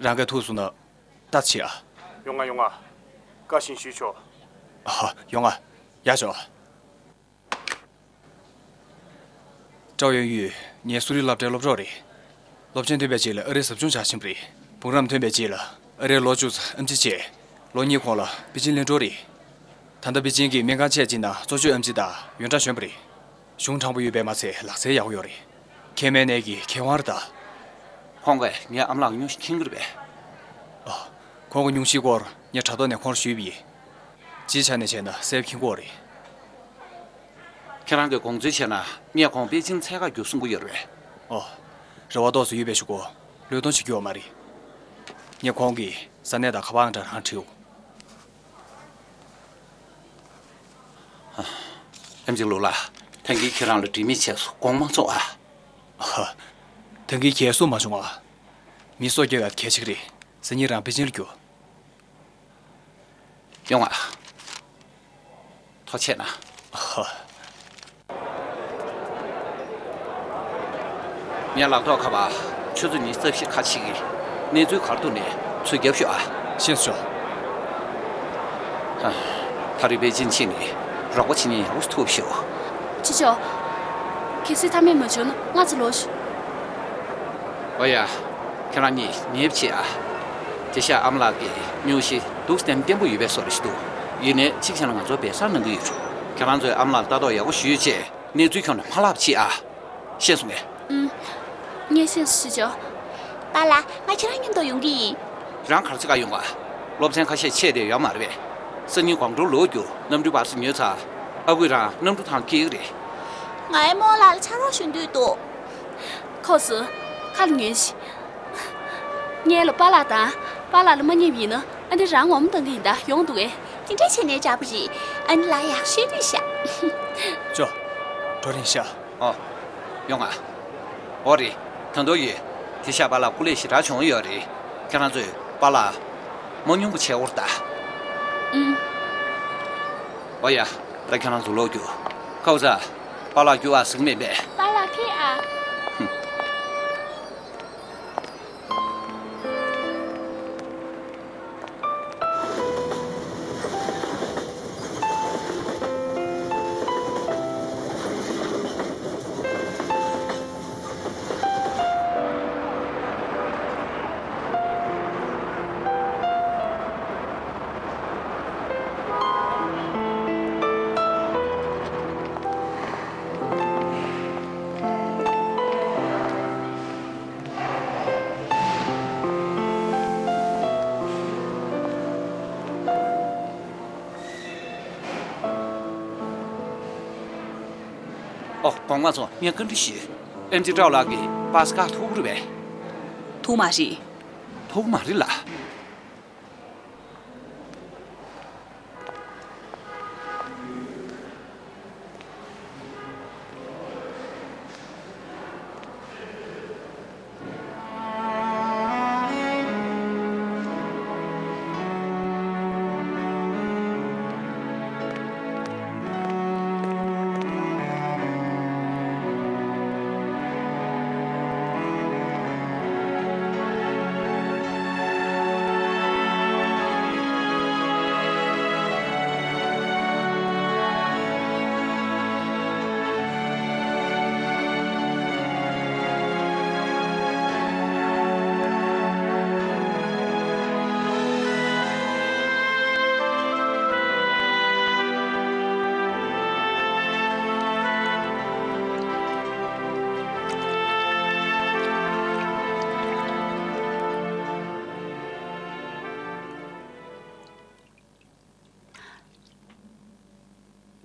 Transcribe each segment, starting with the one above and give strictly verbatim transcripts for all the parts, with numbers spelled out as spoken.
རང་གིས་ཐུག་སོང་ན་ལྟ་ཅི་ཨ། ཡོང་ང་ཡོང་ང་། བཀའ་བཞིན་ཞུས་ཆོག་ཨ། ཡོང་ང་། ཡར་ཤོག་ཀྲའོ་ཡོན་ཡུས་ངའི་གསོ་རིག་སློབ་གྲྭའི་སློབ་གྲོགས་རེད། སློབ་ཆེན་ཐོན་པའི་རྗེས་ལ་ཨ་རིར་ཟབ་སྦྱོང་བྱ་བཞིན་པ་རེད། འབུམ་རམས་ཐོན་པའི་རྗེས་ལ་ཨ་རིར་ལོ་བཅུ་ཙམ་ཨེམ་ཆི་བྱས། ལོ་གཉིས་གོང་ལ་པེ་ཅིན་གླིང་གྲོགས་རེད། ད་ལྟ་པེ་ཅིན་གྱི་སྨན་ཁང་ཆེ་གཅིག་ནང་གཙོ་བཅོས་ཨེམ་ཆི་དང་ཡོན་ཀྲང་གཞོན་པ་རེད། གཞུང་དྲང་པོ་ཡོད་པས་མ་ཚད་ལག་རྩལ་ཡག་པོ་ཡོད་རེད། མཁལ་མའི་ནད་ཀྱི་མཁས་དབང་རེད་ད། ཁོང་གིས་ངའི་ཨ་མ་ལགས་སྙུང་གཞི་འཁྱེར་གྱི་རེད་པས། ཨ། ཁོང་གི་སྙུང་གཞིའི་སྐོར་ངས་དྲ་ཐོག་ནས་ཁོང་ལ་ཞུས་པ་ཡིན། སྤྱིའི་ཆ་ནས་བྱས་ན་གསལ་པོ་མཁྱེན་གྱི་ཡོད་རེད། ཁྱེད་རང་གིས་དགོངས་ཚུལ་བྱས་ན་ངས་ཁོང་པེ་ཅིན་འཚོལ་ག་རྒྱུགས་གསུང་གི་ཡོད་རེད་པས། ཨོ། རེ་བ་ཏོག་ཙམ་ཡོད་པའི་གཞུག་གུ་བློས་གཏོང་བྱེད་རྒྱུ་ཡོད་མ་རེད། ངས་ཁོང་གི་ས་གནས་དང་ཁ་པར་ཨང་གྲངས་རང་བྲིའོ། ཨེམ་ཆི་ལུའུ་ལགས། ད་གིན་ཁྱེད་རང་ལ་དྲི་མེད་བྱས་སོང་། དགོངས་མ་ཚོམ་ཨ། ཨ། ད་གིན་ཁྱེད་སུ་མ་བྱུང་ཨ། མི་སྲོག་སྐྱོབ་ཡག་གལ་ཆེ་གི་རེད། སང་ཉིན་རང་པེ་ཅིན་ལ་རྒྱུགས། ཡོང་ང་། ཐུགས་རྗེ་གནང་། ཨ། ངའི་ལག་ཐོག་ཁ་པར་ཆུ་ཚོད་ཉི་ཤུ་རྩ་བཞི་ཁ་ཕྱེ་གི། གནས་ཚུལ་ག་རེ་འདུག་ནས་ཚུར་རྒྱབ་ཤོག་ཨ། ཤེས་སོང་། ཨ། ད་རེས་པེ་ཅིན་ཕྱིན་ནས་རོགས་པ་བྱེད་མཁན་ཡག་པོ་ཞིག་ཐུག་ཤོག་ཅི་ཆོག་གལ་སྲིད་མཐའ་མེད་མ་བྱུང་ན་ང་ཚོ་ལོག་ཤོག་འོ་ཡ། ཁྱེད་རང་གཉིས་ཉེས་པ་བྱེད་ཨ། དེ་ཤ་ཨ་མ་ལགས་ཀྱི་སྙུང་གཞི་འདུག་སེ་བརྟན་པོ་ཡོད་པའི་བཟོ་འདྲ་ཞིག་འདུག་ཡིན་ནའི་གཅིག་བྱས་ན་ང་ཚོ་སྦས་གསང་གནང་གི་ཡོད་རེད། ཁྱེད་རང་ཚོས་ཨ་མ་ལགས་ལ་ལྟ་རྟོག་ཡག་པོ་ཞུས་བྱས་གནས་ཚུལ་ཁྱོན་ནས་མ་བརླག་པ་བྱེད་ཨ། ཤེས་སོང་ངས། ཨུམ། ངས་ཤེས་སོང་ཞུ་ཆོག་པཱ་ལགས། ང་ཁྱེད་རང་མཉམ་དུ་ཡོང་གི་ཡིན། རང་ག་རེ་བྱེད་ག་ཡོང་ག་སློབ་ཚན་ཁ་ཤས་ཆད་བསྡད་ཡོད་མ་རེད་པས། སང་ཉིན་གོང་བཀྲོལ་ལོག་རྒྱུ། གནམ་གྲུའི་པར་སི་ཉོས་ཚར། ཨ་ཁུས་རང་གནམ་གྲུ་ཐང་སྐྱེལ་གི་རེད། ང་ཨེ་མོ་ལགས་ལ་ཕྱག་རོགས་ཞུ་འདོད་འདུག་ཁོ་ཚོ་ཁ་ལ་ཉོན་ཞིག་ངས་ལ་པཱ་ལགས་དང་། པཱ་ལགས་ལ་མ་མཉེས་པ་ཡིན་ན་ཨ་ནི་རང་ངོ་མ་བཏང་གི་ཡིན་ད། ཡོང་འདུག་གས། དེ་འདྲ་བྱས་ནའི་འདྲ་པོ་རེད། ཨ་ནི་ལགས་ཡག་ཤོས་ནས་ཤག་ཅོ། འགྲོ་རན་ཤག་ཨོ། ཡོང་ང་། འོ་རེད། ད་དུང་ཡོད། དེ་ཤ་པཱ་ལགས་སྐུ་ལས་ཞེ་དྲག་བྱུང་ཡོད་རེད། ཁྱེད་རང་ཚོས་པཱ་ལགས་མ་སྙོམས་པོ་བྱེད་འོར་ད། ཨུམ། འོ་ཡ། ད་ཁྱེད་རང་ཚོ་ལོག་རྒྱུགས། ཁའུ་ཙ། པཱ་ལགས་རྒྱུགས་ཨ་ཟེར་གི་མེད་པས། པཱ་ལགས་ཕེབས་ཨ། ཧུམ། ཨོ། དགོངས་པ་མ་ཚོམ། ངས་བཀའ་འདྲི་ཞུས། ཨེམ་ཆི་ཀྲའོ་ལགས་ཀྱིས་པཱ་སི་ཀར་ཐུག་གི་རེད་པས། ཐུག་མ་རེད། ཐུག་མ་རེད་ལགས།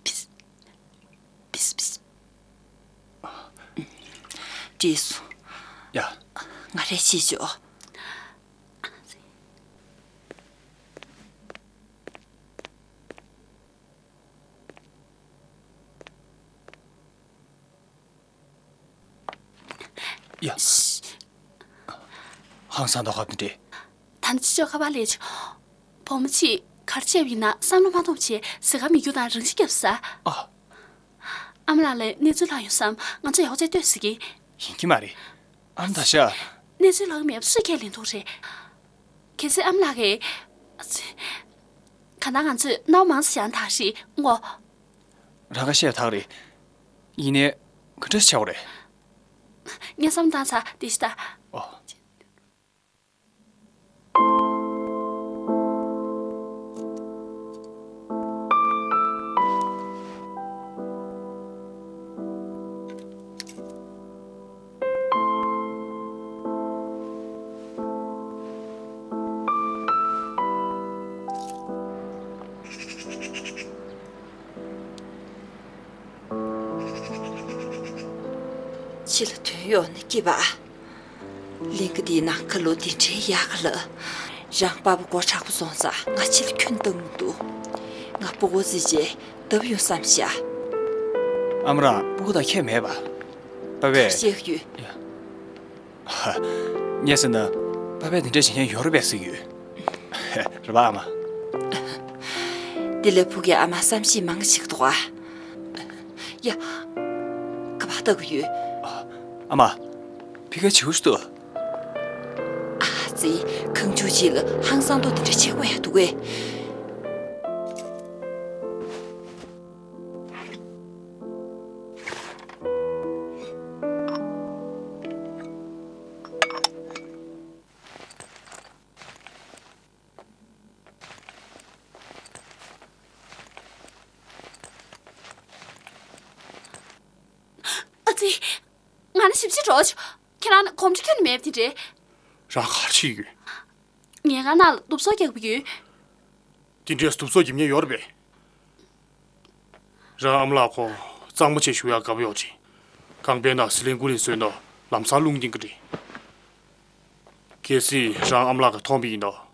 ཕིས། ཕིས་ཕིས། བྲིས་སོང་། ཡ། ང་རེ་ཞིག་ཞོག་ཡ། ཧང་སང་དོགས་ཁ་དེ་འདྲས། ད་ནི་ཕྱི་ཕྱོགས་ཁ་པར་སླེབས་བྱུང་། བུ་མོ་གཅིག་གར་ཆས་པ་ཡིན་ན་བསམ་བློ་མ་གཏོང་བྱས་ཟས་ཁ་མེད་རྒྱུ་དང་རང་ཤི་བརྒྱབ་ས། ཨ། ཨ་མ་ལགས་ལ་གནས་ཚུལ་ལྷག་ཡོང་བསམ། ང་ཚོ་ཡག་པོ་བྱས་ལྟོས་ཟེར་གི། ཡིན་གྱི་མ་རེད། ཨ་མ་ད་ཤ། གནས་ཚུལ་ལྷག་གི་མེད་པ་སུས་ཁས་ལེན་ཐུབ་རེད། གལ་སྲིད་ཨ་མ་ལགས་ཀྱིས། གང་ལྟར་ང་ཚོས་རྣ་བ་མང་ཙམ་བཞག་ན་ཐག་རེད་མགོ། རང་ཁ་ཤས་ཐག་རེད། ཡིན་ནའི་ག་འདྲ་ཆགས་པ་རེད། ངས་བསམ་བཏང་ཚར་དེ་ཤི་ད། ཨོ། ཕྱི་ལ་ཐོན་ཡོང་ན་སྐྱིད་པ། གླིང་ག་འདིའི་ནང་ཁ་ལོ་འདི་འདྲའི་ཡག་ག་ལ། རང་པ་ཕ་མགོ་མཁྲེགས་པོ་སོང་ཙང་ང་ཕྱི་ལ་ཁྱོན་བཏང་མི་འདུག་ང་སྤུ་གུ་བརྩིས་བྱས་བརྡབ་ཡོང་བསམ་བཞག་ཨ་མ་རང་སྤུ་གུ་དང་ཁྱད་མེད་པ། པ་ཕས། བཤད་ཡོད། ཧ། ངས་ཟེར་ན། པ་ཕས་དེ་འདྲ་བྱེད་མཁན་ཡོད་རེད་པས་ཟེར་གྱི་ཡོད། རེད་པ་ཨ་མ། འདི་ལས་ཕུག་གི་ཨ་མ་བསམ་ཤེས་མང་གི་ཞིག་འདུག་ཨ། ཡ། ག་པར་ལྟ་གི་ཡོད། ཨ་མ། ཕི་ཁ་བྱིའུ་ཞིག་འདུག་ཨ་ཙི། ཁང་ཆུང་གཅིག་ལ་ཧང་སང་ཏོག་དེ་འདྲ་བྱེད་དགོས་ཡ་འདུག་གས། ཨ་ཙི། ང་ནི་ཞིབ་ཕྱི་འགྲོ་ཆོག་ཁྱེད་རང་ནི་གོམས་འདྲིས་ཁྱོན་ནས་མེད་པ་དེ་འདྲས། རང་ག་རེ་བྱེད་ཀྱི་ཡོད། ངས་ཁང་ནང་ལ་གཏུབ་སོ་རྒྱག་གི་ཡོད། དེ་འདྲས་གཏུབ་སོ་རྒྱབ་མཁན་ཡོད་རེད་པས། རང་ཨ་མ་ལགས་ཁོ་གཙང་མ་བྱས་བཞུགས་ཡག་དགའ་པོ་ཡོད་ཅིང་། ཁང་པའི་ནང་ཟི་ལིང་ཀུ་ལིང་བཟོས་ན་ལམ་སང་རླུང་ལྡིང་གི་རེད། གལ་སྲིད་རང་ཨ་མ་ལགས་ཀྱིས་མཐོང་བ་ཡིན་ན།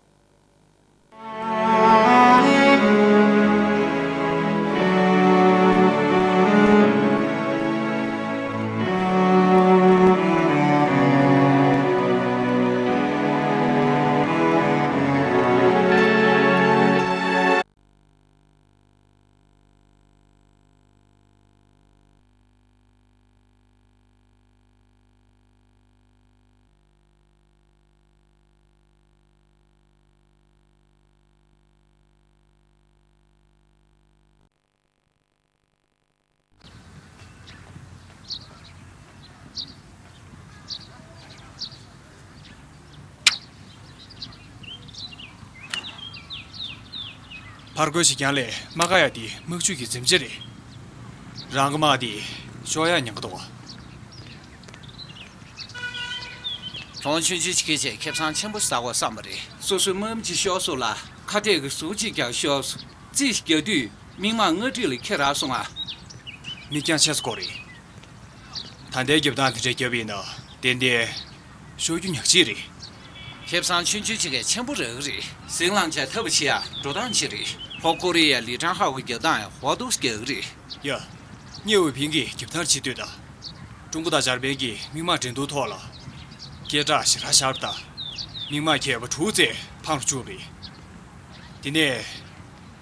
ཕར་རྒོལ་ཞིག་ཀྱང་ལས་མ་དགའ་ཡ་དེ་དམག་ཇུས་ཀྱི་འཛིམ་བྱེད་རེད། རང་གི་དམག་དེ་ཤོར་ཡ་ཉེན་ཁ་འདུག་ག་ལོང་ཆུང་ཆུང་ཅིག་གིས་ཁེ་བཟང་ཆེན་པོ་ཞིག་བསགས་དགོས་བསམ་པ་རེད། སོ་སོའི་དམག་མི་གཅིག་ཤོར་སོང་ལ་ཁ་གཏད་ཀྱི་ཟུར་གཅིག་ཀྱང་ཤོར་སོང་། རྩིས་རྒྱག་དུས་མིག་དམར་རྔ་སྒྲིག་ལ་ཁྱེད་རག་སོང་ང་། མིག་རྒྱང་ཆེ་སོང་ཀོ་རེད། ད་ལྟའི་རྒྱབ་སྟངས་དེ་འདྲ་བརྒྱབ་ཡིན་ན་ཏན་ཏན་ཤོར་རྒྱུ་ཉག་གཅིག་རེད། ཁེ་བཟང་ཆུང་ཆུང་ཅིག་གིས་ཆེན་པོ་རག་གི་རེད། ཟིང་ལངས་བྱས་ཐབས་ཤེས་ཡ་འགྲོ་སྟངས་ཅིག་རེད། ལྷོ་ཀོ་རི་ཡའི་ལི་ཀྲང་ཧའོ་གི་རྒྱབ་སྟངས་ཡང་ཧོ་ཏོག་རྒྱག་གི་རེད། ཡ། ཉེ་ཝེ་ཕིང་གིས་རྒྱབ་ཐང་བྱེད་དུས་ད། ཀྲུང་གོ་དང་འཇར་པན་གྱིས་མིག་དམར་འགྲན་བསྡུར་ཐོག་ལ། སྐད་གྲགས་ཞེ་དྲག་ཤར་ད། མིག་དམར་ཁྱད་པར་དྲུག་ཙམ་འཕང་རུ་བཅུག་རེད། དེ་ནས།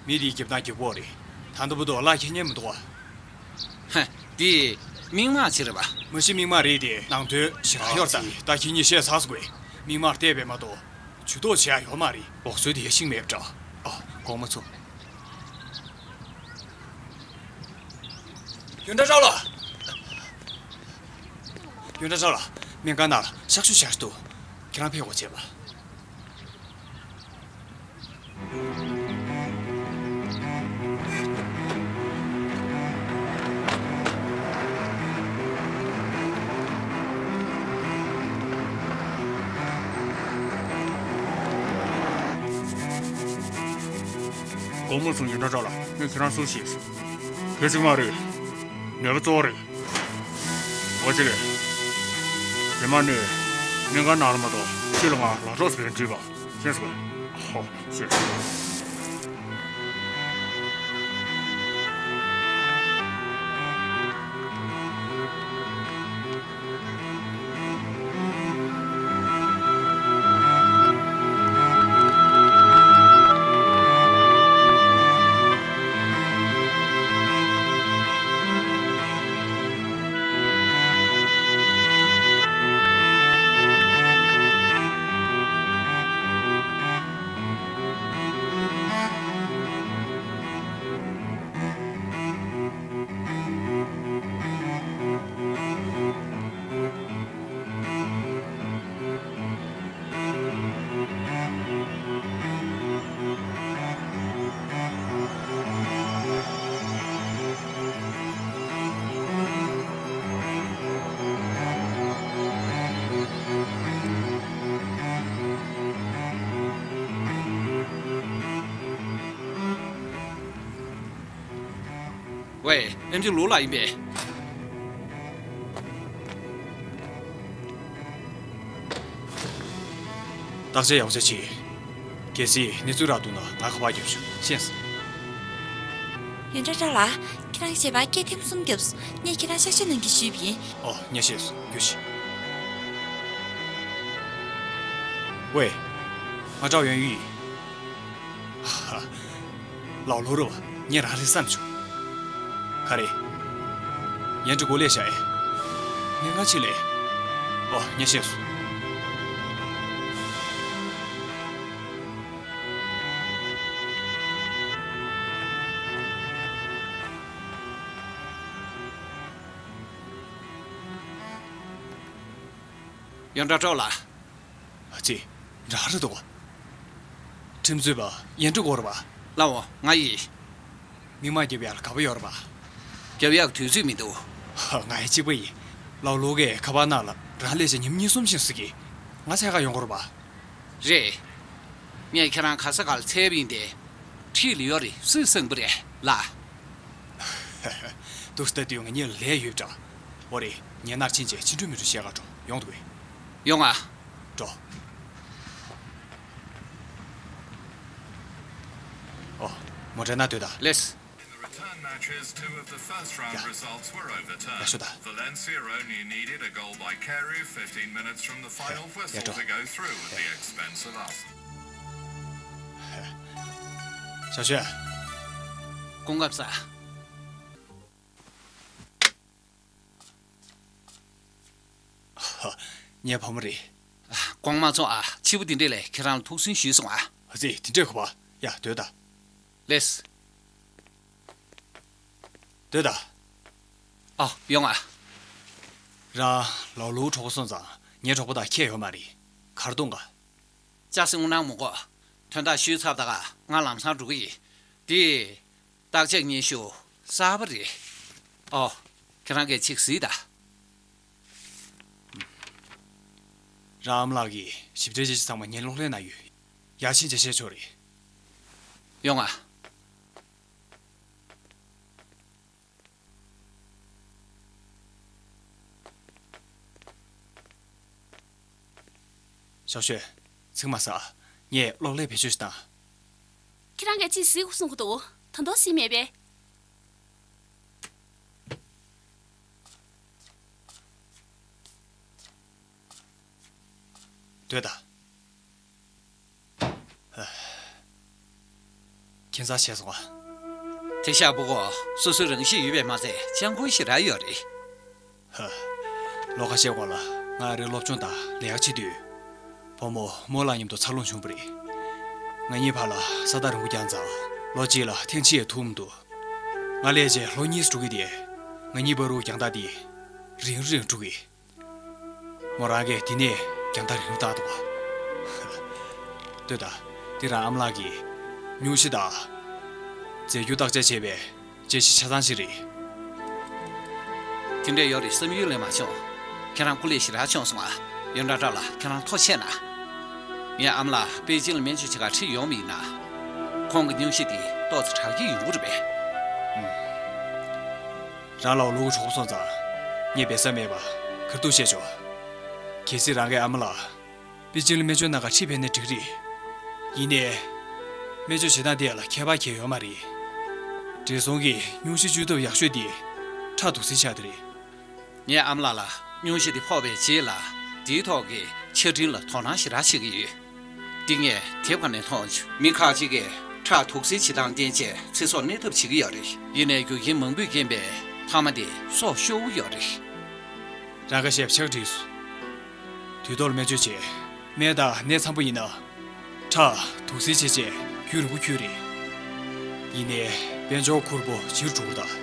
མི་དེའི་རྒྱབ་ཐང་རྒྱབ་ཀོ་རེད། ད་ལྟ་བུ་དུ་གླ་ཁྱེར་ཉན་མི་འདུག་བ། ཧ། དེ། མིག་དམར་ཅིག་རེད་པ། མ་གཞི་མིག་དམར་རེད་དེ་ནང་དོན་ཞེ་དྲག་ཤོར་ད། ད་ཁྱེད་གཉིས་བཤད་ཚར་སོང་བས། མིག་དམར་བལྟས་པས་མ་གཏོགས། ཇུས་གཏོགས་བྱེད་ཡ་ཡོད་མ་རེད། ལོག་སྲོལ་དེ་ཤིང་མེད་པ་འདྲ། ཨ། དགོངས་མ་ཚོམས། ཡོན་ཀྲང་ཀྲའོ་ལགས། ཡོན་ཀྲང་ཀྲའོ་ལགས། སྨན་ཁང་ནང་ལ་གཤག་བཅོས་བྱ་ཞིག་འདུག་ཁྱེད་རང་ཕེབས་དགོས་བྱས་པ། དགོངས་མ་ཚོམས། ཡོན་ཀྲང་ཀྲའོ་ལགས། ངས་ཁྱེད་རང་སུ་ཞིག་གལ་སྲིད་མ་རེད། ནད་པ་གཙོ་བོ་རེད། འོ་ཅི་ལས། རྗེས་མ་ནི། སྨན་ཁང་ནང་ལ་མ་གཏོགས་ཕྱི་ལ་ང་ལག་འགྲོ་ཟེར་མཁན་བྲིས་པ། ཤེས་སོང་། ཧོ། ཤེས་སོང་། པས་ཨེམ་ཆི་ལུའུ་ལགས་ཡིན་པས། བརྟག་དཔྱད་ཡག་པོ་བྱས་ཤིག་གལ་སྲིད་གནས་ཚུལ་རག་འདུག་ན་ང་ཁ་པར་རྒྱོབ་ཤོག་ཤེས་སོང་། ཡོན་ཀྲང་ཀྲའོ་ལགས། ཁྱེད་རང་གི་བྱས་པ་སྐད་ཐེངས་གསུམ་བརྒྱབ་སོང་། ངས་ཁྱེད་རང་གཤག་བཅོས་གནང་གི་ཞུས་པ་ཡིན། ཨོ་ངས་ཤེས་སོང་། རྒྱུགས་ཤིག་ཝེ། ང་ཀྲའོ་ཡོན་ཡུས་ཡིན། ཧ། ལའོ་ལུའུ་རེད་པ། ངས་རང་རེད་བསམ་བྱུང་། ག་རེ། ཡན་ཀྲི་གོ་ལས་བཞག་ཨེ། ངས་ང་ཕྱིར་ལས། ཨོ་ངས་ཤེས་སོང་། ཡོན་ཀྲའོ་ཀྲའོ་ལགས། ཨ་ཙི། རང་རེད་འདུག་ཁྲིམས་རྩོད་པ་ཡན་ཀྲི་གོ་རེད་པ། ལའོ་ང་ཡིན། མི་མང་རྒྱབ་ཡག་ལ་དགའ་པོ་ཡོད་རེད་པ། རྒྱབ་ཡག་དུས་ཚོད་མི་འདུག་ཧ། ང་ཡང་གཅིག་པ་ཡིན། ལའོ་ལུའུ་གིས་ཁ་པར་ནང་ལ་རང་ལས་བྱེད་ཉིན་གཉིས་གསུམ་ཕྱིན་ཟེར་གི། ང་འཚོལ་ག་ཡོང་དགོས་རེད་པ། རེད། ངས་ཁྱེད་རང་ག་ས་ག་ལ་འཚོལ་བ་ཡིན་ཏེ། འཁྲིས་ལ་ཡོད་རེད། སུས་གསུངས་པ་རེད་ལགས། འདུག་སེ་ལྟ་དུས་ང་གཉིས་ལ་ལས་ཡོད་པ་འདྲ། འོ་རེད། ངས་ནར་ཕྱིན་བྱས་ཕྱི་དྲོ་མི་དྲོ་བཤད་ག་འགྲོ། ཡོང་འདུག་གས། ཡོང་ང་། འགྲོ། ཨོ། མོ་ཊའི་ནང་སྡོད་དང་། ལེས། In the return matches, two of the first round results were overturned. Valencia only needed a goal by Carew fifteen minutes from the final whistle to go through at the expense of Arsenal. ཞའོ་ཞུན། སྐུ་ཁམས་བཟང་། ངའི་བུ་མོ་རེད། དགོངས་མ་ཚོམས་ཨ། ཕྱི་པོ་འདི་འདྲས་ལས་ཁྱེད་རང་ལ་ཐུགས་སུན་ཞུས་སོང་ཨ། ཨ་ཙི། དེ་འདྲས་གོ་བ། ཡ་སྡོད་དང་། ལེས། སྡོད་དང་། ཨ། ཡོང་ཨ། རང་ལའོ་ལུའུ་གྲོགས་པོ་སོང་ཙང་ངའི་གྲོགས་པོ་དང་ཁྱད་ཡོད་མ་རེད། གར་གཏོང་ག་ལྕགས་སྲིང་དངུལ་ནང་མི་དགོས། དོན་དག་ཞུས་ཚར་ད་ག་ང་ལམ་སང་འགྲོ་གི་ཡིན། དེ། བརྟག་དཔྱད་སྙན་ཞུ་གསར་པ་རེད། ཨོ། ཁྱེད་རང་གིས་ཅིག་གཟིགས་དང་། རང་ཨ་མ་ལགས་ཀྱིས་ཞིབ་ཕྲའི་བྱས་རྗེས་ཚང་མ་ངའི་གློག་ཀླད་ནང་ཡོད། ཡར་ཕྱིན་བྱས་བཤད་ཆོག་རེད། ཡོང་ང་། ཞའོ་ཞུན། ཚིག་མ་ཟ། ངས་གློག་ཀླད་བེད་སྤྱོད་ཞིག་བཏང་། ཁྱེད་རང་གིས་ཅིག་གཟིགས་དགོས་གསུང་གི་འདུག་ད་དུང་གཟིགས་མེད་པས། སྡོད་དང་། ཁྱད་མཚར་བྱས་སོང་ཨ། དེ་ཤ་བུ་གོ་སོ་སོའི་རང་གཤིས་ཡོད་པས་མ་ཚད་སྤྱང་ཀོ་ཞེ་དྲག་ཡོད་རེད། ཧ། ལོ་ཁ་ཤས་གོང་ལ་ང་རའི་སློབ་སྦྱོང་དང་ལས་ཀ་བྱེད་དུས། བུ་མོ་རྨོ་ལགས་མཉམ་དུ་འཚར་ལོངས་བྱུང་བ་རེད། ང་གཉིས་བར་ལ་ས་ཐག་རིང་པོ་རྐྱང་ཙང་ལོ་གཅིག་ལ་ཐེངས་གཅིག་ཡང་ཐུག་མི་འདུག་ང་སླེབས་རྗེས་ལོ་གཉིས་འགྲོ་གི་དེ། ང་གཉིས་བར་དུ་རྒྱང་ཐག་དེ་རིང་རུ་རིང་འགྲོ་གི། མོ་རང་གིས་འདི་ནས་རྒྱང་ཐག་རིང་པོ་བཏགས་འདུག་ལྟོས་དང་། འདི་རང་ཨ་མ་ལགས་ཀྱིས་སྙུང་གཞི་དང་རྫས་འགྱུར་བརྟག་དཔྱད་བྱས་པའི་དཔྱད་གཞི་ཆ་ཚང་ཞིག་རེད། དེ་འདྲས་ཡོད་རེད་བསམ་ཡུལ་ལས་མ་བྱུང་། ཁྱེད་རང་སྐུ་ལས་ཞེ་དྲག་བྱུང་སོང་ཨ། ཡོན་ཀྲང་ཀྲའོ་ལགས། ཁྱེད་རང་ཐུགས་རྗེ་གནང་། ངའི་ཨ་མ་ལགས་པེ་ཅིང་ལ་སྨན་བཅོས་བྱེད་གར་ཁྲིད་ཡོང་བ་ཡིན་ན། ཁོང་གི་སྙུང་གཞི་དེ་ཏོག་ཙམ་དྲག་གི་ཡོང་གི་རེད་པས། ཨུམ། རང་ལའོ་ལུའུ་གི་གྲོགས་པོ་སོང་ཙང་ངས་འབད་ས་མེད་པ་ག་རེ་འདུག་བཤད་ཆོག་གལ་སྲིད་རང་གི་ཨ་མ་ལགས་པེ་ཅིང་ལ་སྨན་བཅོས་གནང་གར་ཁྲིད་ཕེབས་ན་འགྲིག་རེད། ཡིན་ནའི། སྨན་བཅོས་བྱེད་སྟངས་དེ་ལ་ཁྱད་པར་གང་ཡང་ཡོད་མ་རེད། བགྲེས་སོང་གི་སྙུང་གཞི་བཅོས་ཐབས་ཡག་ཤོས་དེ་ཁྲག་དུག་སེལ་ཆ་དེ་རེད། ངའི་ཨ་མ་ལགས་ལ་སྙུང་གཞི་དེ་ཕོག་པའི་རྗེས་ལ་དེའི་ཐོག་གི་ཆ་འཕྲིན་ལ་དོ་སྣང་ཞེ་དྲག་བྱེད་ཀྱི་ཡོད། འདི་ངས་དེབ་ཁག་ནས་མཐོང་བྱུང་། མི་ཁག་ཅིག་གིས་ཁྲག་དུག་སེལ་བྱེད་སྟངས་བསྟེན་ཆེད་ཚེ་སྲོག་གནས་ཐབས་བྱེད་ཀྱི་ཡོད་རེད། ཡིན་ནའི་རྒྱུ་རྐྱེན་མང་པོས་རྐྱེན་པས་མཐའ་མ་དེ་སྲོག་ཤོར་གྱི་ཡོད་རེད། རང་ཁ་ཤས་ཕྱག་བྲིས་སོང་། དུས་ཐོག་ལ་སྨན་བཅོས་བྱས། སྨན་དང་ནད་འཚམ་པོ་ཡིན་ན། ཁྲག་དུག་སེལ་བྱེད་ཆེད་རྒྱུན་རིང་པོ་འཁྱོལ་རེད། ཡིན་ནའི་དཔལ་འབྱོར་ཁུར་པོ་ཕྱིར་འགྲོ་གི་རེད་ད།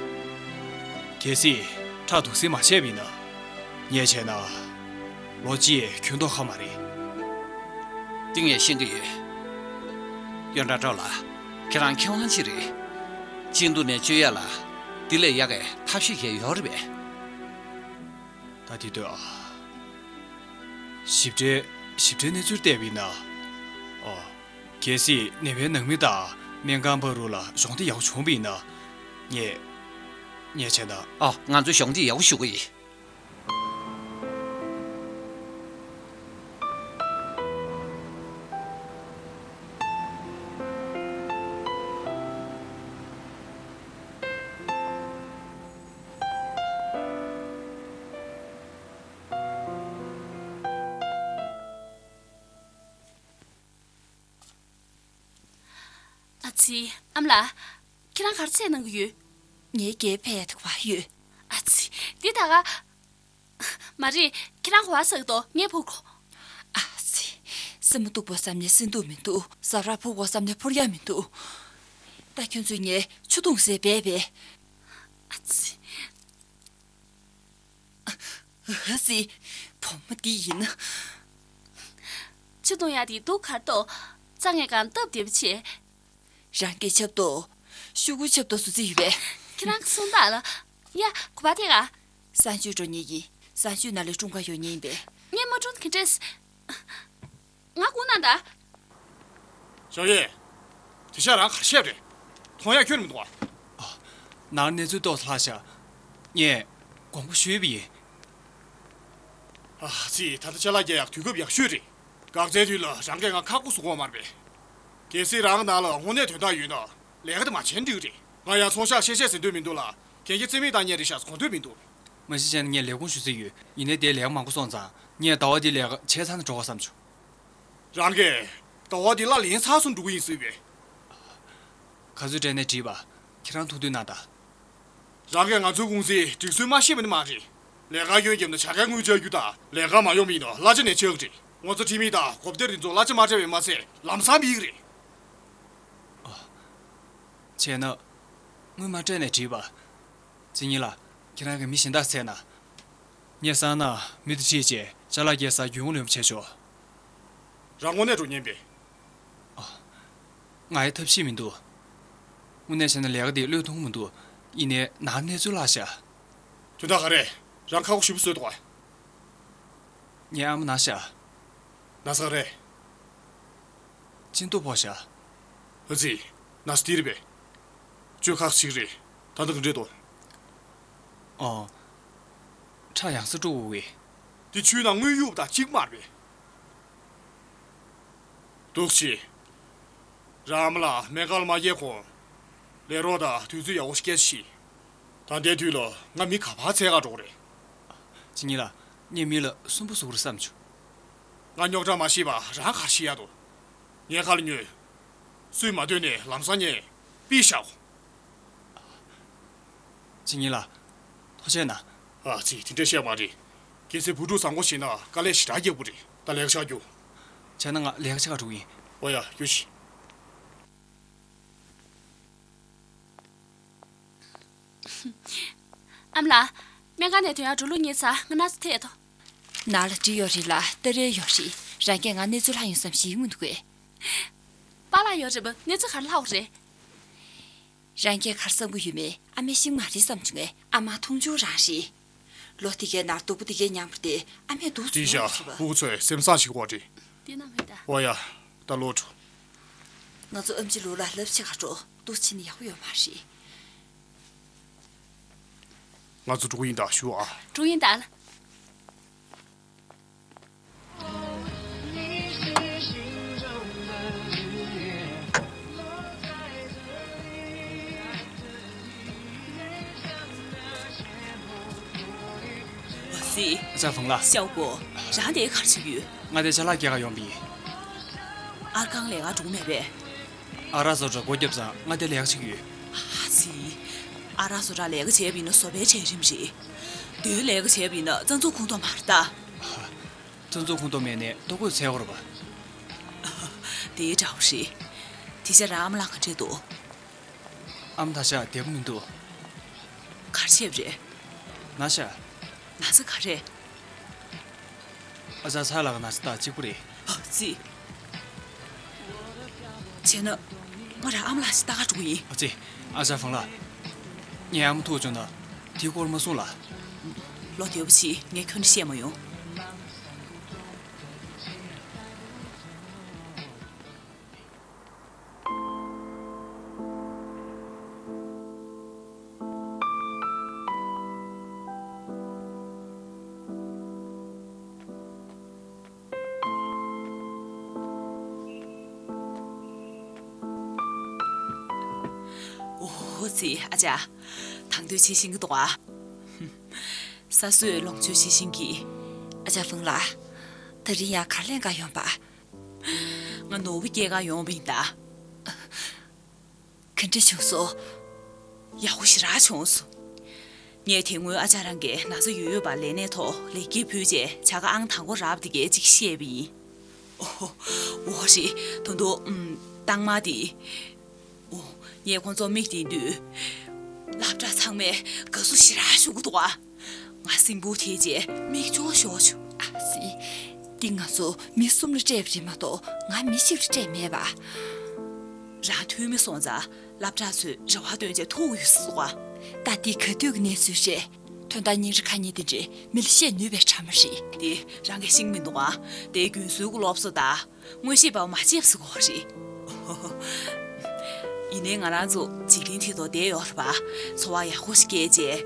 གལ་སྲིད་ཁྲག་དུག་སེལ་མ་བྱས་པ་ཡིན་ན། ངས་བྱས་ན། ལོ་གཅིག་འཁྱོལ་མདོག་ཁ་མ་རེད། འདི་ངས་ཤེས་ཀྱི་ཡོད། ཡོན་ཀྲང་ཀྲའོ་ལགས། ཁྱེད་རང་མཁས་དབང་ཅིག་རེད། གཅིན་སྡུག་ནད་བཅོས་ཡ་ལ། འདི་ལས་ཡག་གི་ཐབས་ཤེས་གང་ཡང་ཡོད་རེད་པས། ད་དེ་ལྟོས་ཨ། ཞིབ་ཕྲའི་ཞིབ་ཕྲའི་གནས་ཚུལ་བལྟས་པ་ཡིན་ན། ཨོ། གལ་སྲིད་ནད་པའི་ནང་མི་དང་སྨན་ཁང་བར་དུ་ལ་གཞོགས་འདེགས་ཡག་པོ་བྱུང་བ་ཡིན་ན། ངས། ཉེས་ཆད་ད། ཨ། ང་ཚོའི་གཞུང་འདི་ཡག་པོ་ཞུ་གི་ཡིན། ཨ་ཙི། ཨ་མ་ལགས། ཁྱེད་རང་ག་རེ་བྱས་གནང་གི་ཡོད། ངའི་རྒྱལ་ཕེབས་ཡག་དེ་ག་པར་ཡོད། ཨ་ཙི། འདི་ད་ག་མ་རེད། ཁྱེད་རང་ག་པར་ཟག་འདུག་ངས་ཕུག་གོ། ཨ་ཙི། སེན་མོ་གཏུག་པ་བསམ་ནས་སེན་གཏུག་མི་འདུག་ཟ་འཕྲུག་ཕུག་པ་བསམ་ནས་ཕུར་ཡག་མི་འདུག་ད་ཁྱོད་ཚོས་ངའི་ཆུ་འཐུང་ཟེར་བས་བས། ཨ་ཙི། ཨ་ཙི། བུ་མོ་འདི་ཡིན་ན། ཆུ་འཐུང་ཡག་དེ་འདུག་གར་ཏོ། རྩྭ་ངས་གང་སྟབས་བདེ་པོ་བྱས། རང་སྐད་ཆབ་ཏོ། ཤོག་གུ་ཆབ་ཏོ་བཟོ་རྩིས་ཡོད་པས། ཁྱེད་རང་གི་གསུང་སྟངས་ལ། ཡ། གོ་བ་དེ་ག་གསང་སྤྱོད་འགྲོ་མཁན་ཡིན། གསང་སྤྱོད་ནང་ལ་སྲུང་སྐར་ཡོད་མཁན་ཡིན་པས། ངས་མ་སྲུང་གི་འདྲས། ང་སྒུག་གནང་དང་། ཞའོ་ཡེ། དེ་ཤ་རང་གར་བཤད་རེད། མཐོང་ཡག་ཁྱོན་མི་འདུག་ཨ། ནང་གནས་ཚུལ་ཏོག་ཙམ་ལྷག་ཤག་ངས་དགོངས་པ་ཞུས་པ་ཡིན། ཨ་ཙི། ད་ལྟ་ཅ་ལག་སྐྱེལ་ཡག་དུས་སྐབས་ཡག་ཤོས་རེད། འགག་རྩའི་དུས་ལ་རང་གིས་ང་ཁག་པོ་བཟོ་གི་ཡོད་མ་རེད་པས། གལ་སྲིད་རང་ནང་ལ་དངོས་གནས་དོན་དག་ཡོད་ན་ལས་ཀ་དེ་མ་བྱས་ན་འགྲིག་གི་རེད། ང་ཡང་ཚོང་ཤག་བཤད་བཤད་ཟེར་འདོད་མི་འདུག་ལ། གན་རྒྱ་རྩིས་མེད་བཏང་མཁན་རེད་ཤག་གོ་འདོད་མི་འདུག་མ་གཞི་བྱས་ན་ངས་ལས་ཁུངས་ཞུ་རྩིས་ཡོད། ཡིན་ནའི་དེར་ལས་ཀ་མང་པོ་སོང་ཙང་ངས་ཟླ་བ་འདིའི་ལས་ཀ་བྱས་ཚར་ན་འགྲོ་དགོས་བསམ་བྱུང་། རང་གིས་ཟླ་བ་འདི་གླ་ལེན་ཚར་སོང་འགྲོ་གི་ཡིན་ཟེར་བས། ག་ཚོད་སྤྲད་ནའི་འགྲིག་པ། ཁྱེད་རང་ཐུགས་འདུན་གནང་དང་། རང་གིས་ང་ཚོའི་ཀུང་སིའི་སྒྲིག་སྲོལ་མ་ཤེས་པ་ནི་མ་རེད། ལས་ཀ་སྐྱོན་བརྒྱབ་ན་བྱ་དགའ་དངུལ་འཇལ་རྒྱུ་དང་། ལས་ཀ་མ་ཡོང་བ་ཡིན་ན་གླ་ཆ་ནས་ཆག་གི་རེད། ངོ་ཚ་ཁྲིམས་ཡིག་དང་གོ་བདེ་དེ་ཚོ་གླ་ཆ་མ་སྤྲད་པ་མ་ཟད་ལམ་སང་འབུད་ཀྱི་རེད། བྱས་ན། དངུལ་མ་སྤྲད་ནའི་འགྲིག་པ། རྩིས་ཉིན་ལ། ཁྱེད་རང་གིས་མི་གཞན་དག་བཙལ་ན། ངས་བསམ་ན་མི་དེ་ཁྲིད་བྱས་ཅ་ལག་སྐྱེལ་སར་རྒྱུས་མངའ་ལོན་པ་བྱས་ཆོག་རང་དངོས་གནས་འགྲོ་མཁན་པས། ང་ཡི་ཐབས་ཤེས་མི་འདུག་དངོས་གནས་བྱས་ན་ལས་ཀ་འདི་བློས་གཏོང་གི་མི་འདུག་ཡིན་ནའི་ནང་གནས་ཚུལ་ལྷག་ཤག་དོན་དག་ག་རེ། རང་ཁག་པོ་ཞེ་པོ་བཟོས་འདུག་ག་ངའི་ཨ་མ་ན་ཤག་ན་ཚ་ག་རེ། གཅིན་ཏོ་ཕོག་ཤག་ཨ་ཙི། ན་ཚ་འདི་རེད་པས། བཅོས་ཁག་ཅིག་རེད། ད་ལྟ་ག་འདྲས་འདུག་ཨོ། ཁྲག་ཡང་སེ་དཀྲུག་དགོས་གི། འདི་ཆུའི་ནང་དངུལ་གཡུགས་པ་དང་གཅིག་མ་རེད་པས། འདུག་སེ། རང་ཨ་མ་ལགས་སྨན་ཁང་ལ་མ་སྐྱེལ་གོང་། ལས་རོགས་དང་དུས་ཚོད་ཡག་པོ་ཞིག་སྐྱེལ་ཤིག་ད་ལྟའི་དུས་ལ་ང་མི་ག་པར་འཚོལ་ག་འགྲོ་གི་རེད། ཅི་ཉིན་ལ་ངས་མི་ལ་སུན་པོ་བཟོ་གི་རེད་བསམ་བྱུང་། ང་རྙོག་དྲ་མ་ཤེས་པ་རང་ག་རེ་ཤེས་ཡག་འདུག་ངའི་ཁ་ལ་ཉོན། སུས་མ་འདོད་ནས་ལམ་སང་ངས་པི་བཞག་གོ། ཅི་ཉིན་ལ། ཐུགས་རྗེ་གནང་། ཨ་ཙི། དེ་འདྲ་བཤད་མ་རེད། གལ་སྲིད་བུ་ཕྲུག་བཟང་པོ་ཞིག་ན་དཀའ་ལས་ཞེ་དྲག་རྒྱག་དགོས་རེད། ད་ལས་ཀ་བྱ་རྒྱུ། བྱས་ན་ང་ལས་ཀ་བྱེད་ག་འགྲོ་གི་ཡིན། འོ་ཡ། རྒྱུགས་ཤིག་ཨ་མ་ལགས། སྨན་ཁང་ནས་ཐོན་ཡག་འགྲོ་ལུགས་རྙེད་ཚར། ང་ན་ཚ་ཐེབས་འདུག་ནང་ལ་འདྲི་ཡོད་རེད་ལ་སྟ་རེ་ཡོད་རེད། རང་གིས་ང་གནས་ཚུལ་ལྷག་ཡོང་བསམ་ཞིག་མི་འདུག་གས། པཱ་ལགས་ཡོད་རེད་པ། གནས་ཚུལ་ག་རེ་ལྷག་ཡོད་རེད། རང་གིས་ག་རེ་བསམ་གྱི་ཡོད་མེད་ཨ་མས་ཤེས་ཀྱི་མ་རེད་བསམ་བྱུང་ངས། ཨ་མ་མཐོང་ཆུང་རང་རེད། ལོ་དེ་གའི་ནང་སྡུག་པོ་དེ་གའི་མཉམ་པོ་དེ་ཨ་མས་སྡུག་དེ་བྱས་ཙམ་ཡོད་མ་རེད་པ། ཕྲུ་གུ་ཚོས་སེམས་བཟང་ཞིག་དགོས་རེད། དེ་ན་མེད་ད། འོ་ཡ། ད་ལོག་འགྲོ། ང་ཚོ་ཨེམ་ཆི་ལུག་ལ་ལབ་བྱེད་ག་འགྲོ། འདུག་བྱས་ན་ཡག་པོ་ཡོད་མ་རེད། ང་ཚོ་འགྲོ་གི་ཡིན་ད། བཞུགས་ཨ། འགྲོ་གི་ཡིན་ད། ཨ་ཙི། ཨ་ཅག་ཧྥང་ལགས། ཞའོ་པོ། རང་དེ་ག་རེ་བྱེད་ཀྱི་ཡོད། ང་དེ་ཅ་ལག་སྐྱེལ་ག་ཡོང་བ་ཡིན། ཨར་ཁང་ལས་ཀ་འགྲོ་གི་མེད་པས། ཨ་རག་བཟོ་གྲྭ་སྒོ་བརྒྱབ་ཙང་ང་དེ་ལས་ཀ་བྱེད་ཀྱི་ཡོད། ཨ་ཙི། ཨ་རག་བཟོ་གྲྭ་ལས་ཀ་བྱས་པ་ཡིན་ན་བཟོ་པའི་གྲལ་རིམ་རེད། དེའི་ལས་ཀ་བྱས་པ་ཡིན་ན་རྩ་འཛུགས་ཁོངས་གཏོགས་མ་རེད་ད། རྩ་འཛུགས་ཁོངས་གཏོགས་མེད་ནའི་ལྟོ་གོས་འཚོལ་དགོས་རེད་པ། དེ་འདྲ་བོ་རེད། དེ་ཆ་རང་ཨ་མ་ལགས་ག་འདྲས་འདུག་ཨ་མ་ད་ཆ་བདེ་པོ་མི་འདུག་ག་རེ་བྱས་པ་རེད། ན་ཤག་ན་ཚ་ག་རེ། ཨ་ཅག་ཚ་ལགས་ན་ཚ་དང་གཅིག་པ་རེད། ཨ་ཙི། བྱས་ན། ང་རང་ཨ་མ་ལགས་ཤིག་ལྟ་ག་འགྲོ་གི་ཡིན། ཨ་ཙི། ཨ་ཅག་ཧྥང་ལགས། ངའི་ཨ་མ་ཐུག་བྱུང་ན། དེའི་སྐོར་མ་གསུང་ལ། ལོ་བདེ་པོ་བྱེད། ངས་ཁྱོན་ནས་བཤད་མ་ཡོང་། འོ་ཙི། ཨ་ཅག་དང་དོད་བྱེད་ཤེས་ཀྱི་འདུག་ཨ། ས་སྲོས་ལོངས་སྤྱོད་བྱེད་ཤེས་ཀྱི། ཨ་ཅག་ལུང་ལགས། ད་རིང་ཡང་གར་ལེན་ག་ཡོང་པ། ང་ནོར་བུ་སྐྱེལ་ག་ཡོང་བ་ཡིན་ད། ག་འདྲ་བྱུང་སོང་། ཡག་པོ་ཞེ་དྲག་བྱུང་སོང་། ངས་དེ་སྔོན་ཨ་ཅག་རང་གི་ན་ཚ་ཡོད་ཡོད་པ་ལས་གནས་ཐོག་ལེགས་སྐྱེས་ཕུལ་རྗེས་བྱ་དགའ་ཨང་དང་པོ་རག་པ་དེ་གའི་ཅིག་བཤད་པ་ཡིན། ཨོ། འོ་རེད། ད་དུང་ཨུམ། རྟགས་མ་དེ། ཨོ། ངས་ཁོང་ཚོར་མིག་བསྟན་དུས། སློབ་གྲྭ་ཚང་མས་དགའ་བསུ་ཞེ་དྲག་ཞུ་གི་འདུག་ཨ། ང་སེམས་པོ་དེ་རྗེས་མིག་ཆུ་ཤོར་བྱུང་། ཨ་ཙི། འདི་ང་ཚོ་མི་གསུམ་ལ་སྤྲད་པ་རེད་མ་གཏོགས་ང་མི་གཅིག་ལ་སྤྲད་མེད་པ། རང་འཐུས་མི་སོང་ཙང་སློབ་གྲྭ་ཚོས་རེ་བ་བཏོན་བྱས་ཐུག་ཡོད་ཟེར་བ། ད་འདི་ག་དུས་ཀྱི་གནས་ཚུལ་རེད། དོན་དག་སྙིང་རུས་ཁ་ཉེ་དེ་འདྲས་མི་ལ་བཤད་ནུས་པའི་གྲ་མ་རེད། དེ་རང་གིས་ཤེས་ཀྱི་མི་འདུག་ཨ། དེ་རྒྱུན་སྲོལ་གྱི་སློབ་གསོ་དང་། མངོན་ཤེས་པ་མ་བྱེད་ཟེར་གོ་རེད། ཡིན་ནའི་ང་རང་ཚོ་འཇིག་རྟེན་འདི་ཐོག་བསྡད་ཡོད་རེད་པ། འཚོ་བ་ཡག་པོ་ཞིག་སྐྱེལ་རྗེས།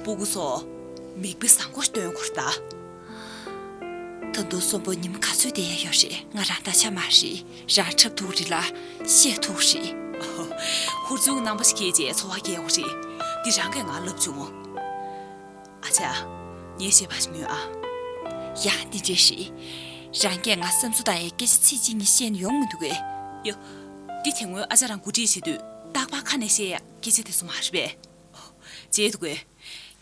སྤུ་གུ་ཚོ་མིག་དཔེ་བཟང་པོ་ཞིག་སྟོན་དགོས་རེད་ད། ད་དུང་གསོན་པོ་ཉི་མ་ག་ཚོད་བསྡད་ཡ་ཡོད་རེད། ང་རང་ད་ཆ་མ་རེད། རང་འཁྲབ་ཐུབ་རེད་ལ་བཤད་ཐུབ་རེད། ཧུར་བརྩོན་གྱི་རྣམ་པ་ཞིག་སྐྱེལ་རྗེས་འཚོ་བ་སྐྱེལ་དགོས་རེད། འདི་རང་གིས་ང་ལབ་བྱུང་། ཨ་ཅག་ངས་བཤད་པ་ཞིག་ཉོན་ཨ། ཡང་འདི་འདྲས་ཤིག་རང་གིས་ང་བསམ་ཚུལ་དང་ཡང་སྐད་ཆ་ཚིག་གཅིག་གཉིས་བཤད་ན་ཡོང་མི་འདུག་གས། ཡ། འདི་དེ་སྔོན་ཨ་ཅག་རང་གོ་སྒྲིག་བྱེད་དུས་རྟག་པར་ཁ་ནས་བཤད་ཡ་སྐད་ཆ་དེ་ཚོ་མ་རེད་པས། བརྗེད་འདུག་གས།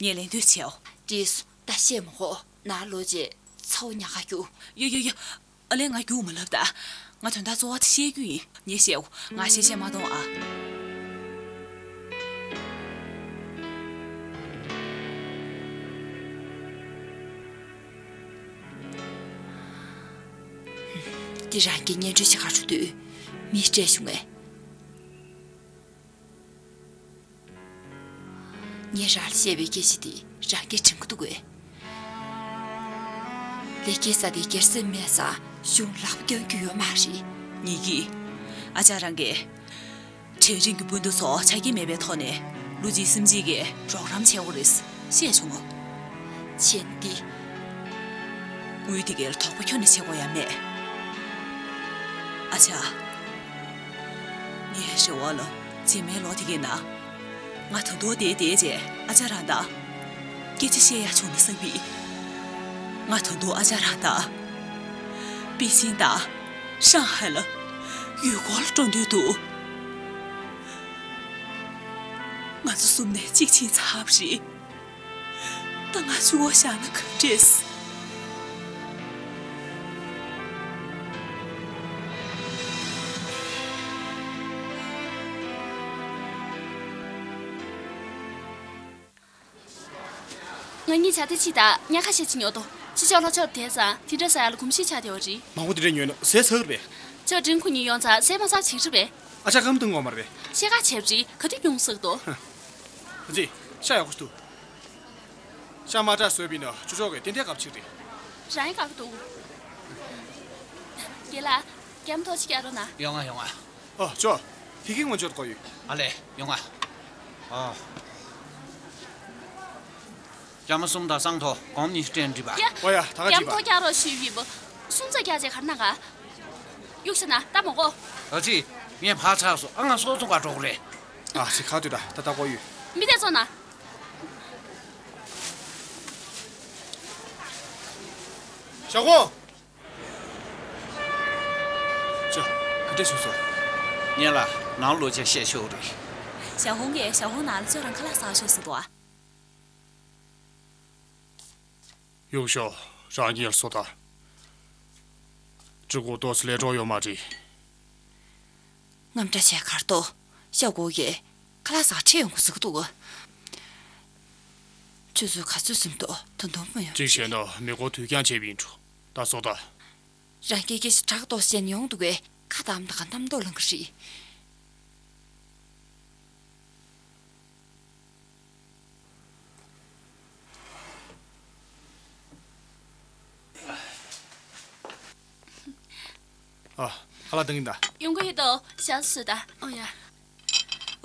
ངས་ལན་ཐུག་བྱེད་ཨོ། འགྲིག་སོང་། ད་བཤད་མི་དགོས། ནང་ལོག་རྗེས་ཚ་བོ་ཉལ་ཁ་རྒྱུགས། ཡ་ཡ་ཡ། ཨ་ལས། ང་རྒྱུགས་མ་ལབ་ད། ང་དོན་དག་གཙོ་བོ་དེ་བཤད་རྒྱུ་ཡིན། ངས་བཤད་འོ། ང་བཤད་བཤད་མ་གཏོང་ཨ། འདི་རང་གི་གཉེན་སྒྲིག་བྱེད་གར་འགྲོ་དུས་མིས་སྤྲད་བྱུང་ངས། ངས་རང་ལ་བཤད་པའི་སྐད་ཆ་དེ་རང་གིས་དྲན་གྱི་འདུག་གས། ལས་ཀའི་ས་དེ་སྒེར་སེམས་མེད་ཙང་གཞུང་ལག་པ་འགྱངས་རྒྱུ་ཡོད་མ་རེད། ཉིད་ཀྱིས། ཨ་ཅག་རང་གིས། གྲལ་རིམ་གྱི་སྤུན་ཟླ་ཚོ་ཆ་རྐྱེན་མེད་པའི་ཐོག་ནས་ལོ་གཅིག་གསུམ་གཅིག་གི་རོགས་རམ་བྱེད་དགོས་རེད་བཤད་བྱུང་ངོ་། བྱས་ན་འདི། དངུལ་དེ་གའི་དོགས་པ་ཁྱོན་ནས་བྱེད་དགོས་ཡ་མེད། ཨ་ཅག་ངའི་རེ་བ་ལ་རྗེས་མའི་ལོ་དེ་གའི་ནང་། ང་ད་དུང་བསྡད་བསྡད་བྱས་ཨ་ཅག་རང་དང་། སྐད་ཆ་བཤད་ཡག་བྱུང་ན་བསམ་པས། ང་ད་དུང་ཨ་ཅག་རང་དང་། པེ་ཅིན་དང་། ཧྲང་ཧའེ་ལ། ཡུལ་སྐོར་ལ་འགྲོ་འདོད་འདུག་ང་ཚོ་གསུམ་ནས་གཅིག་ཕྱིན་ཚར་བ་རེད། ད་ང་ཆུ་བོ་བཞག་ན་ག་འདྲས། ང་གཉིས་བྱ་དེ་ཕྱི་དང་ཉག་ཁ་ཤས་ཅིག་ཉོ་དོ། ཕྱི་ཕྱོགས་ལྷོ་ཕྱོགས་དེ་ཙང་དེ་འདྲ་ཟ་ཡ་ལ་གོམས་གཤིས་ཆགས་བསྡད་པ་རེད། མང་པོ་དེ་འདྲ་ཉོས་ན་ཟས་ཟ་གི་རེད་པས། ཅོ་ཀྲིན་ཁོ་གཉིས་ཡོང་ཙང་ཟས་མ་ཟ་བྱེད་ཀྱི་རེད་པས། ཨ་ཅག་སྐམ་དུ་ངོ་མ་རེད་པས། ཤེལ་ཁ་བྱས་པ་རེད། ག་དུས་ཉུང་ཟེར་གི་འདུག་ཨ་ཙི། ཤ་ཡག་པོ་ཞིག་འདུག་ཤ་མ་དྲག་བཟོས་པ་ཡིན་ན་ཅོ་ཅོ་གིས་ཏན་ཏན་དགའ་པོ་བྱེད་ཀྱི་རེད། རང་ཡང་དགའ་གི་འདུག་རྒན་ལགས། རྒྱ་མ་ཐོག་ཅིག་རྒྱག་རོགས་གནང་། ཡོང་ང་ཡོང་ང་། ཨོ་ཅོ། ཕི་ཁི་ངོ་ཅོར་གོ་ཡོད། ཨ་ལས། ཡོང་ང་། ཨོ། རྒྱ་མ་གསུམ་དང་སང་ཐོག་གོང་གཉིས་སྤྲད་འགྲིག་པ། ཡ། ཨོ་ཡ། ད་ག་རྒྱ་མ་ཐོག་རྒྱག་རོགས་ཞུས་ཡིན་པ། གསུམ་ཙམ་རྒྱག་བྱས་གར་གནང་ག་གཡུག་ཤ་ན་ལྟ་མོ་གོ། ཨ་ཙི། ངས་ཕར་ཆགས་སོང་། ཨ་ང་སོག་ཚོང་ག་འགྲོ་གི་རེད། ཨ་ཙི། ཁ་ཐུག་ད་ད་ལྟ་གོ་ཡོད། མི་དེ་ཚོ་ན། ཞའོ་ཧུང་། ཅོ། ག་འདྲས་བྱུང་སོང་། ངས་ལ་ནང་ལོག་བྱས་བཤད་ཆོག་རེད། ཞའོ་ཧུང་གིས་ཞའོ་ཧུང་ནང་ལ་ཅོ་རང་ཁ་ལག་ཟ་ཤོག་ཟེར་འདུག་ཨ། གཡུག་ཤོག་རང་གཉིས་ལ་སོ་ད། ཅི་གོ་ཏོ་སི་ལས་གྲོགས་ཡོད་མ་རེད། རྔམ་སྐྲག་བྱས་གར་ཏོ། ཤ་གོ་གས་ཁ་ལག་ཟ་ཁྲིད་ཡོང་གི་ཟིག་འདུག་ཁྱོད་ཚོས་ག་ཚོད་ཟིན་ཏོ་ད་དུང་མ་ཡོང་། གཅིག་བྱས་ན་མི་གོ་དུས་འགྱངས་བྱས་པ་ཡིན་འགྲོ། ད་སོ་ད། རང་སྐད་སྐད་ཆ་དྲག་ཏོ་བཤད་ཡོང་འདུག་གས་ཁ་དམ་ད་ག་གཏམ་མདོག་ལང་གི་རེད། ཨ། ཁ་ལག་འདང་གི་ད། ཡོང་གི་ཡོད་དོ། ཞག་སུ་ད། ཨོ་ཡ།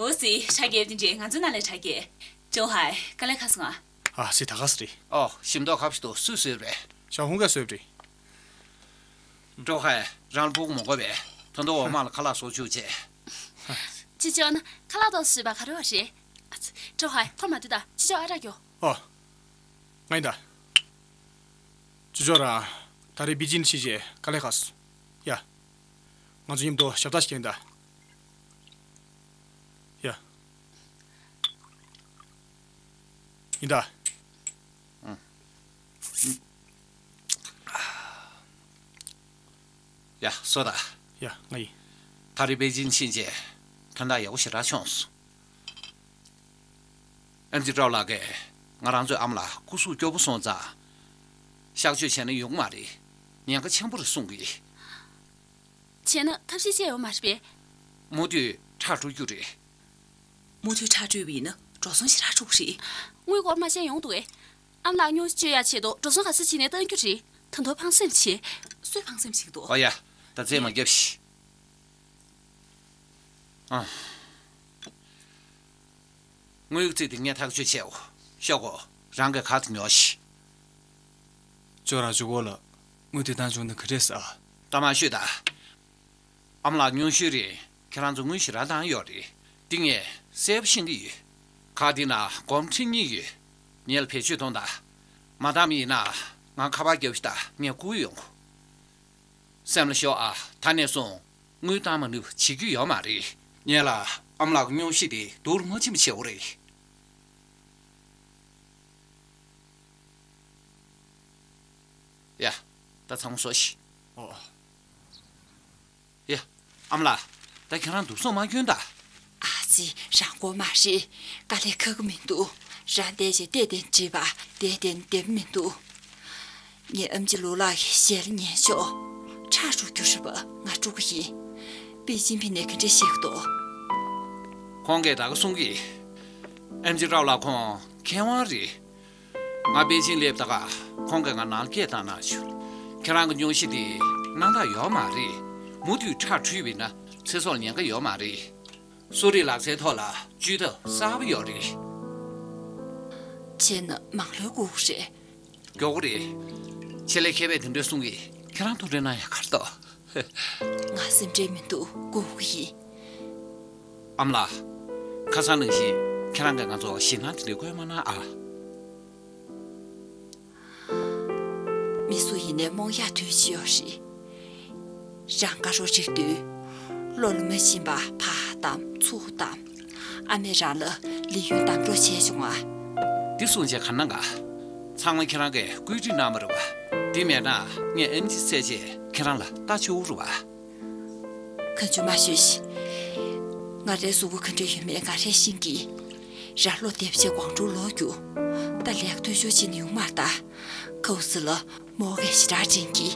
འོ་སི། ཧྲ་གེ་དེ་འདྲས་ང་ཚོ་ནང་ལ་ཧྲ་གེ། ཅོ་ཧའེ། དཀའ་ལས་ཁག་སོང་ཨ། ཨ་སི། ད་ག་སི་རེད། ཨོ། ཞིམ་མདོག་ཁ་བྱི་དོ་སུས་བཟོས་རེད། ཞའོ་ཧུང་ག་བཟོས་རེད། ཅོ་ཧའེ། རང་ལ་ཕྲུ་གུ་མ་དགོས་པས། ད་དུང་འོག་མ་ལ་ཁ་ལག་བཟོ་བཅུག་བྱས། ཅི་ཅོ་ན་ཁ་ལག་ཏོག་ཙམ་བཟོས་པ་ག་རེ་བ་རེད། ཨ་ཙི། ཀྲོ་ཧའི་ཐོར་མ་དུ་ད་ཅི་ཅོ་ཨ་རག་གྱོ། ཨོ། ང་ཡིན་ད། ཅི་ཅོ་ར། ད་རེས་པེ་ཅིན་ཕྱིན་རྗེས་དཀའ་ལས་ཁག་སོང་། ཡ། ང་ཚོ་མཉམ་དུ་ཞབས་ཏག་ཞིག་ཡིན་ད། ཡ། ཡིན་ད། ཡ། སོ་ད། ཡ། ང་ཡིན། ད་རེས་པེ་ཅིན་ཕྱིན་རྗེས་དོན་དག་ཡག་པོ་ཞེ་དྲག་བྱུང་སོང་། ཨེམ་ཆི་ཀྲོའུ་ལགས་ཀྱིས་ང་རང་ཚོའི་ཨ་མ་ལགས་སྐུ་གཟུགས་སྐྱོ་པོ་སོང་ཙང་། གཤག་བཅོས་བྱས་ན་ཡོང་གི་མ་རེད། ཉེན་ཁ་ཆེན་པོ་རེད་གསུང་གི། བྱས་ན་ཐབས་ཤེས་བྱས་ཡོད་མ་རེད་པས། མུ་མཐུད་ཁྲག་སྤྲོད་རྒྱུ་རེད། མུ་མཐུད་ཁྲག་སྤྲོད་པ་ཡིན་ན་འགྲོ་སོང་ཞེ་དྲག་འགྲོ་གི་རེད། དངུལ་སྒོར་མ་ཤེས་ཡོང་འདུག་གས། ཨ་མ་ལགས་སྙུང་གཞི་བཅོས་ཡག་ཆེད་དུ་འགྲོ་སོང་ག་ཚོད་བྱས་ནས་བཏང་རྒྱུ་རེད། ད་དུང་ཕངས་སེམས་བྱེད། སུས་ཕངས་སེམས་བྱེད་ཀྱི་འདུག་ཨོ་ཡ། ད་རྩེད་མ་རྒྱབ་ཤིག་ཨ། དངུལ་རྩིས་དེ་ངས་ཐག་གཅོད་བྱས་འོ། ཤོག་གོ། རང་གི་ཁ་དུ་ཉོ་ཤིག་ཅོ་ར་ཇུ་གོ་ལ། དངུལ་དེ་བཏང་བྱུང་ན་ག་འདྲས་ཟ། ད་མ་ཤོད་ད། ཨ་མ་ལགས་སྙུང་གཞིའི་རིང་ཁྱེད་རང་ཚོ་དངུལ་ཞེ་དྲག་བཏང་ཡོད་རེད། འདི་ངས་གསལ་པོ་ཤེས་ཀྱི་ཡོད། ཁ་འདི་ན་སྒོར་མོ་ཁྲི་གཉིས་ཡོད། ངས་ལ་བེད་སྤྱོད་གཏོང་དང་། མ་བཏང་བ་ཡིན་ན་ང་ཁ་པར་རྒྱབ་ཤིག་དང་ངས་བསྐུར་ཡོང་། སེམས་ལ་ཞོག་ཨ། ད་ནས་བཟུང་དངུལ་བཏང་མ་ནུས་པ་བྱེད་རྒྱུ་ཡོད་མ་རེད། ངས་ལ་ཨ་མ་ལགས་ཀྱི་སྙུང་གཞི་དེ་སྡུག་རུ་མ་ཕྱིན་པ་བྱེད་དགོས་རེད། ཡ། ད་ཚང་མ་བཟོ་ཤིག་ཨོ། ཡ། ཨ་མ་ལགས། ད་ཁྱེད་རང་འདུག་སོང་མ་གྱོན་ད། ཨ་ཙི། རང་དགོས་མ་རེད། དཀའ་ལས་ཁག་གི་མི་འདུག་རང་བསྡད་བྱས་བལྟས་བསྡད་བྲིས་པ་བསྡད་བསྡད་ན་བདེ་པོ་མི་འདུག་ངའི་ཨམ་ཆི་ལོ་ལགས་ཀྱི་ཞལ་ཉན་ཤོག་ཁྲག་སྤྲོད་རྒྱུ་རེད་པ། ང་དཀྲུག་གི་ཡིན། པེ་ཅིན་ཕེབས་ནས་ག་འདྲས་བཤད་ཀྱི་འདུག་ཁོང་གིས་ད་ག་གསུང་གི། ཨེམ་ཆི་ཀྲོའུ་ལགས་ཁོང་མཁས་དབང་རེད། ང་པེ་ཅིན་སླེབས་ད་ག་ཁོང་གིས་ང་ནང་སྐད་བཏང་གནང་བྱུང་། ཁྱེད་རང་གི་སྙུང་གཞི་དེ་སྣང་དག་ཡོད་མ་རེད། མུ་མཐུད་ཁྲག་འཁྲུད་པ་ཡིན་ན་ཚེ་སྲོག་ལ་ཉེན་ཁ་ཡོད་མ་རེད། གསོ་རིག་ལག་རྩལ་ཐོག་ལ་བཅོས་ཐབས་གསར་པ་ཡོད་རེད། བྱས་ན་མང་ལོས་དགོས་ཀྱི་རེད། མགྱོགས་པོ་རེད། ཆེད་ལས་མཁས་པས་དེ་འདྲ་གསུང་གི། ཁྱེད་རང་ཐུགས་ཁྲལ་གནང་ཡག་ག་རེ་འདུག་ང་སེམས་ཁྲལ་མི་འདུག་དགོས་ཀྱི་ཡིན། ཨ་མ་ལགས། ཁ་སང་ནང་བཞིན་ཁྱེད་རང་གིས་ང་ཚོ་ཞེད་སྣང་དེ་འདྲ་བསྐུལ་མ་གནང་ཨ། མི་སུ་ཡིན་ནའི་རྨོངས་ཡག་དུས་ཅི་ཡོད་རེད། རང་དགའ་རོགས་འགྲིག་དུས། བློ་ལ་མ་ཞིམ་པ་ཕར་བཏང་ཚུར་བཏང་། ཨ་མས་རང་ལ་ལས་ཡུན་དམ་འགྲོ་བྱས་བྱུང་ང་། འདི་གསུང་བྱས་ག་ན་ག་ཚང་མ་ཁྱེད་རང་གིས་བཀོད་སྒྲིག་གནང་བ་རེད་པ། འདི་མེད་ན་ངས་ཨེམ་ཆི་བཙལ་བྱས་ཁྱེད་རང་ལ་ལྟ་བཅུག་རེད་པ། ག་འཇུ་མ་ཤོད་ཤིག་ང་རའི་གཟུགས་པོ་ག་འདྲ་ཡོད་མེད་ང་རས་ཤེས་ཀྱི། རང་བློ་བདེ་པོ་བྱས་ཀོང་ཀྲོའུ་ལོག་རྒྱུགས། ད་ལས་ཀ་འཐུས་ཤོར་བྱས་ནས་ཡོང་མ་ད། ཁའུ་སི་ལ་མོ་གས་ཞེ་དྲག་དྲན་གྱིས།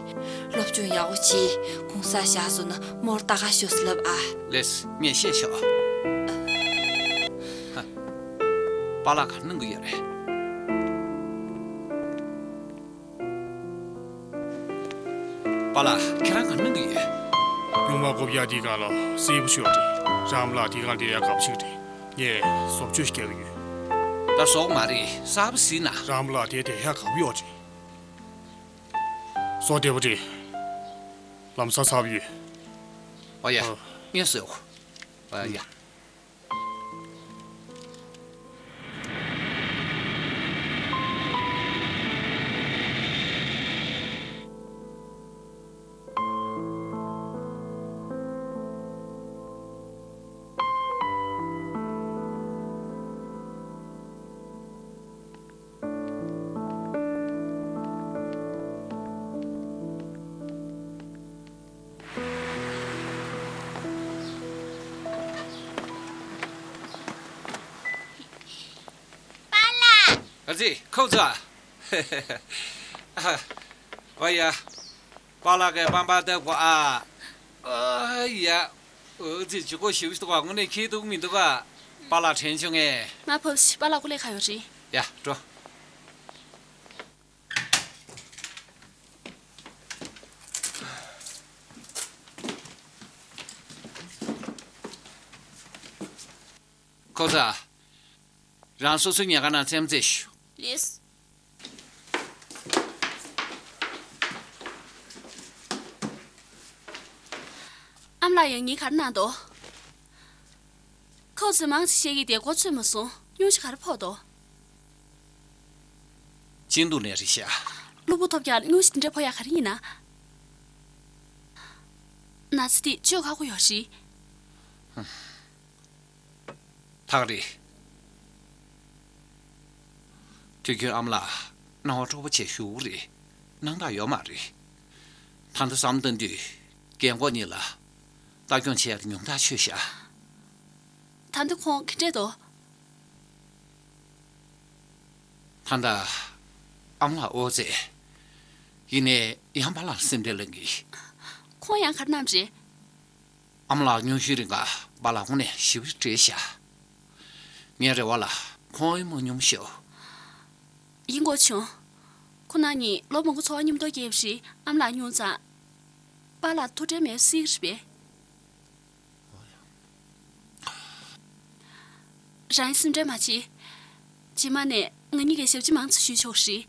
སློབ་སྦྱོང་ཡག་པོ་བྱེད། གུང་སེང་བཞག་སོང་ན་མོར་ལྟ་ག་ཤོག་ཟེར་ལབ་ཨ། ལེས། ངས་བཤད་ཤོག་ཧ། པཱ་ལགས་ག་རེ་གནང་གི་ཡོད་རེད། པཱ་ལགས་ཁྱེད་རང་ག་རེ་གནང་གི་ཡོད། སྨྱུག་མ་བགོ་བཤའ་དེའི་སྒང་ལ་སེར་པོ་ཤོར་ཏེ་རང་མ་ལགས་དེའི་སྒང་བསྡད་ཡག་དགའ་པོ་ཞིག་རེད། ངས་བཟོ་བཅོས་ཤིག་རྒྱག་གི་ཡོད། ད་བཟོ་གི་མ་རེད། གསར་པ་གཟིགས་ན། རང་མ་ལགས་དེ་བསྡད་ཡག་དགའ་པོ་ཡོད་རེད། བཟོ་བདེ་པོ་རེད། ལམ་སང་གསར་པ་ཡོད། ཨོ་ཡ། ཨ། ངས་བཟོས་གོ། ཨོ་ཡ། པཱ་ལགས། ཨ་ཙི། ཁོ་ཚོ། ཨ། ཨོ་ཡ། པཱ་ལགས་ཀྱིས་པང་པར་བཏབ་གོ་ཨ། ཨོ་ཡ། ཨོ་ཙི། ལྗིད་ཁོག་ཞེ་པོ་ཞིག་འདུག་ག་དངོས་གནས་འཁྱེར་ཐུབ་མི་འདུག་ག་པཱ་ལགས་དྲན་བྱུང་ངས། མ་ཕོབ་ཤིག་པཱ་ལགས་སྐུ་ལས་ཁག་ཡོད་རེད། ཡ། འགྲོ། ཁོ་ཚོ། རང་སོ་སོའི་ཉལ་ཁང་ནང་རྩེད་མོ་རྩེས་ཤོག་ལེས། ཨ་མ་ལགས་ཡང་སྙིང་ག་རེ་གནང་འདུག་ཁོ་ཚོས་མང་ཆེ་བཤད་ཀྱི་དེ་གོ་ཚོད་མ་སོང་། སྙུང་གཞི་ག་རེ་ཕོག་འདུག་ཅི་འདུག་ནས་རེད་ཤག་གློ་བུར་ཐོབ་ཀྱང་སྙུང་གཞི་དེ་འདྲ་ཕོག་ཡག་ག་རེ་ཡིན་ན། ན་ཚ་དེ་བཅོས་ཁག་པོ་ཡོད་རེད། ཐག་རེད། དུས་རྒྱུན་ཨ་མ་ལགས་སྣང་བ་སྤྲོ་པོ་བྱས་བཞུགས་རེད། སྣང་དག་ཡོད་མ་རེད། ད་ལྟ་བསམ་བཏང་དུས་རྒན་འཁོགས་གཉིས་ལ་ལྟ་སྐྱོང་བྱེད་ཡག་དེ་ཉུང་ཐག་ཆོད་ཤག་ད་ལྟ་ཁོང་ག་འདྲས་འདུག་ད་ལྟ་ཨ་མ་ལགས་ཨོ་ཙེ། ཡིན་ནའི་ཡང་པཱ་ལགས་ལ་སེམས་ཁྲལ་ལངས་གི། ཁོང་ཡང་ག་རེ་གནང་བ་རེད། ཨ་མ་ལགས་སྙུང་གཞིའི་རིང་ག་པཱ་ལགས་དངོས་གནས་ཞེ་པོ་ཅིག་བྲེལ་ཤག་ངའི་རེ་བ་ལ་ཁོང་ཨེ་མ་སྙུང་ཤོག་ཡིན་གོ་བྱུང་། ཁོ་རང་གཉིས་ལོ་མང་པོ་འཚོ་བ་མཉམ་དུ་བསྐྱལ་བ་རེད། ཨ་མ་ལགས་སྙུང་ཙང་། པཱ་ལགས་ཐུགས་ཁྲལ་མེད་པ་སྲིད་ཀྱི་རེད་པས། རང་སེམས་ཁྲལ་མ་བྱེད། རྗེས་མ་ནས་ང་གཉིས་ཀྱིས་ཞབས་ཕྱི་མང་ཙམ་ཞུས་ཆོག་རེད།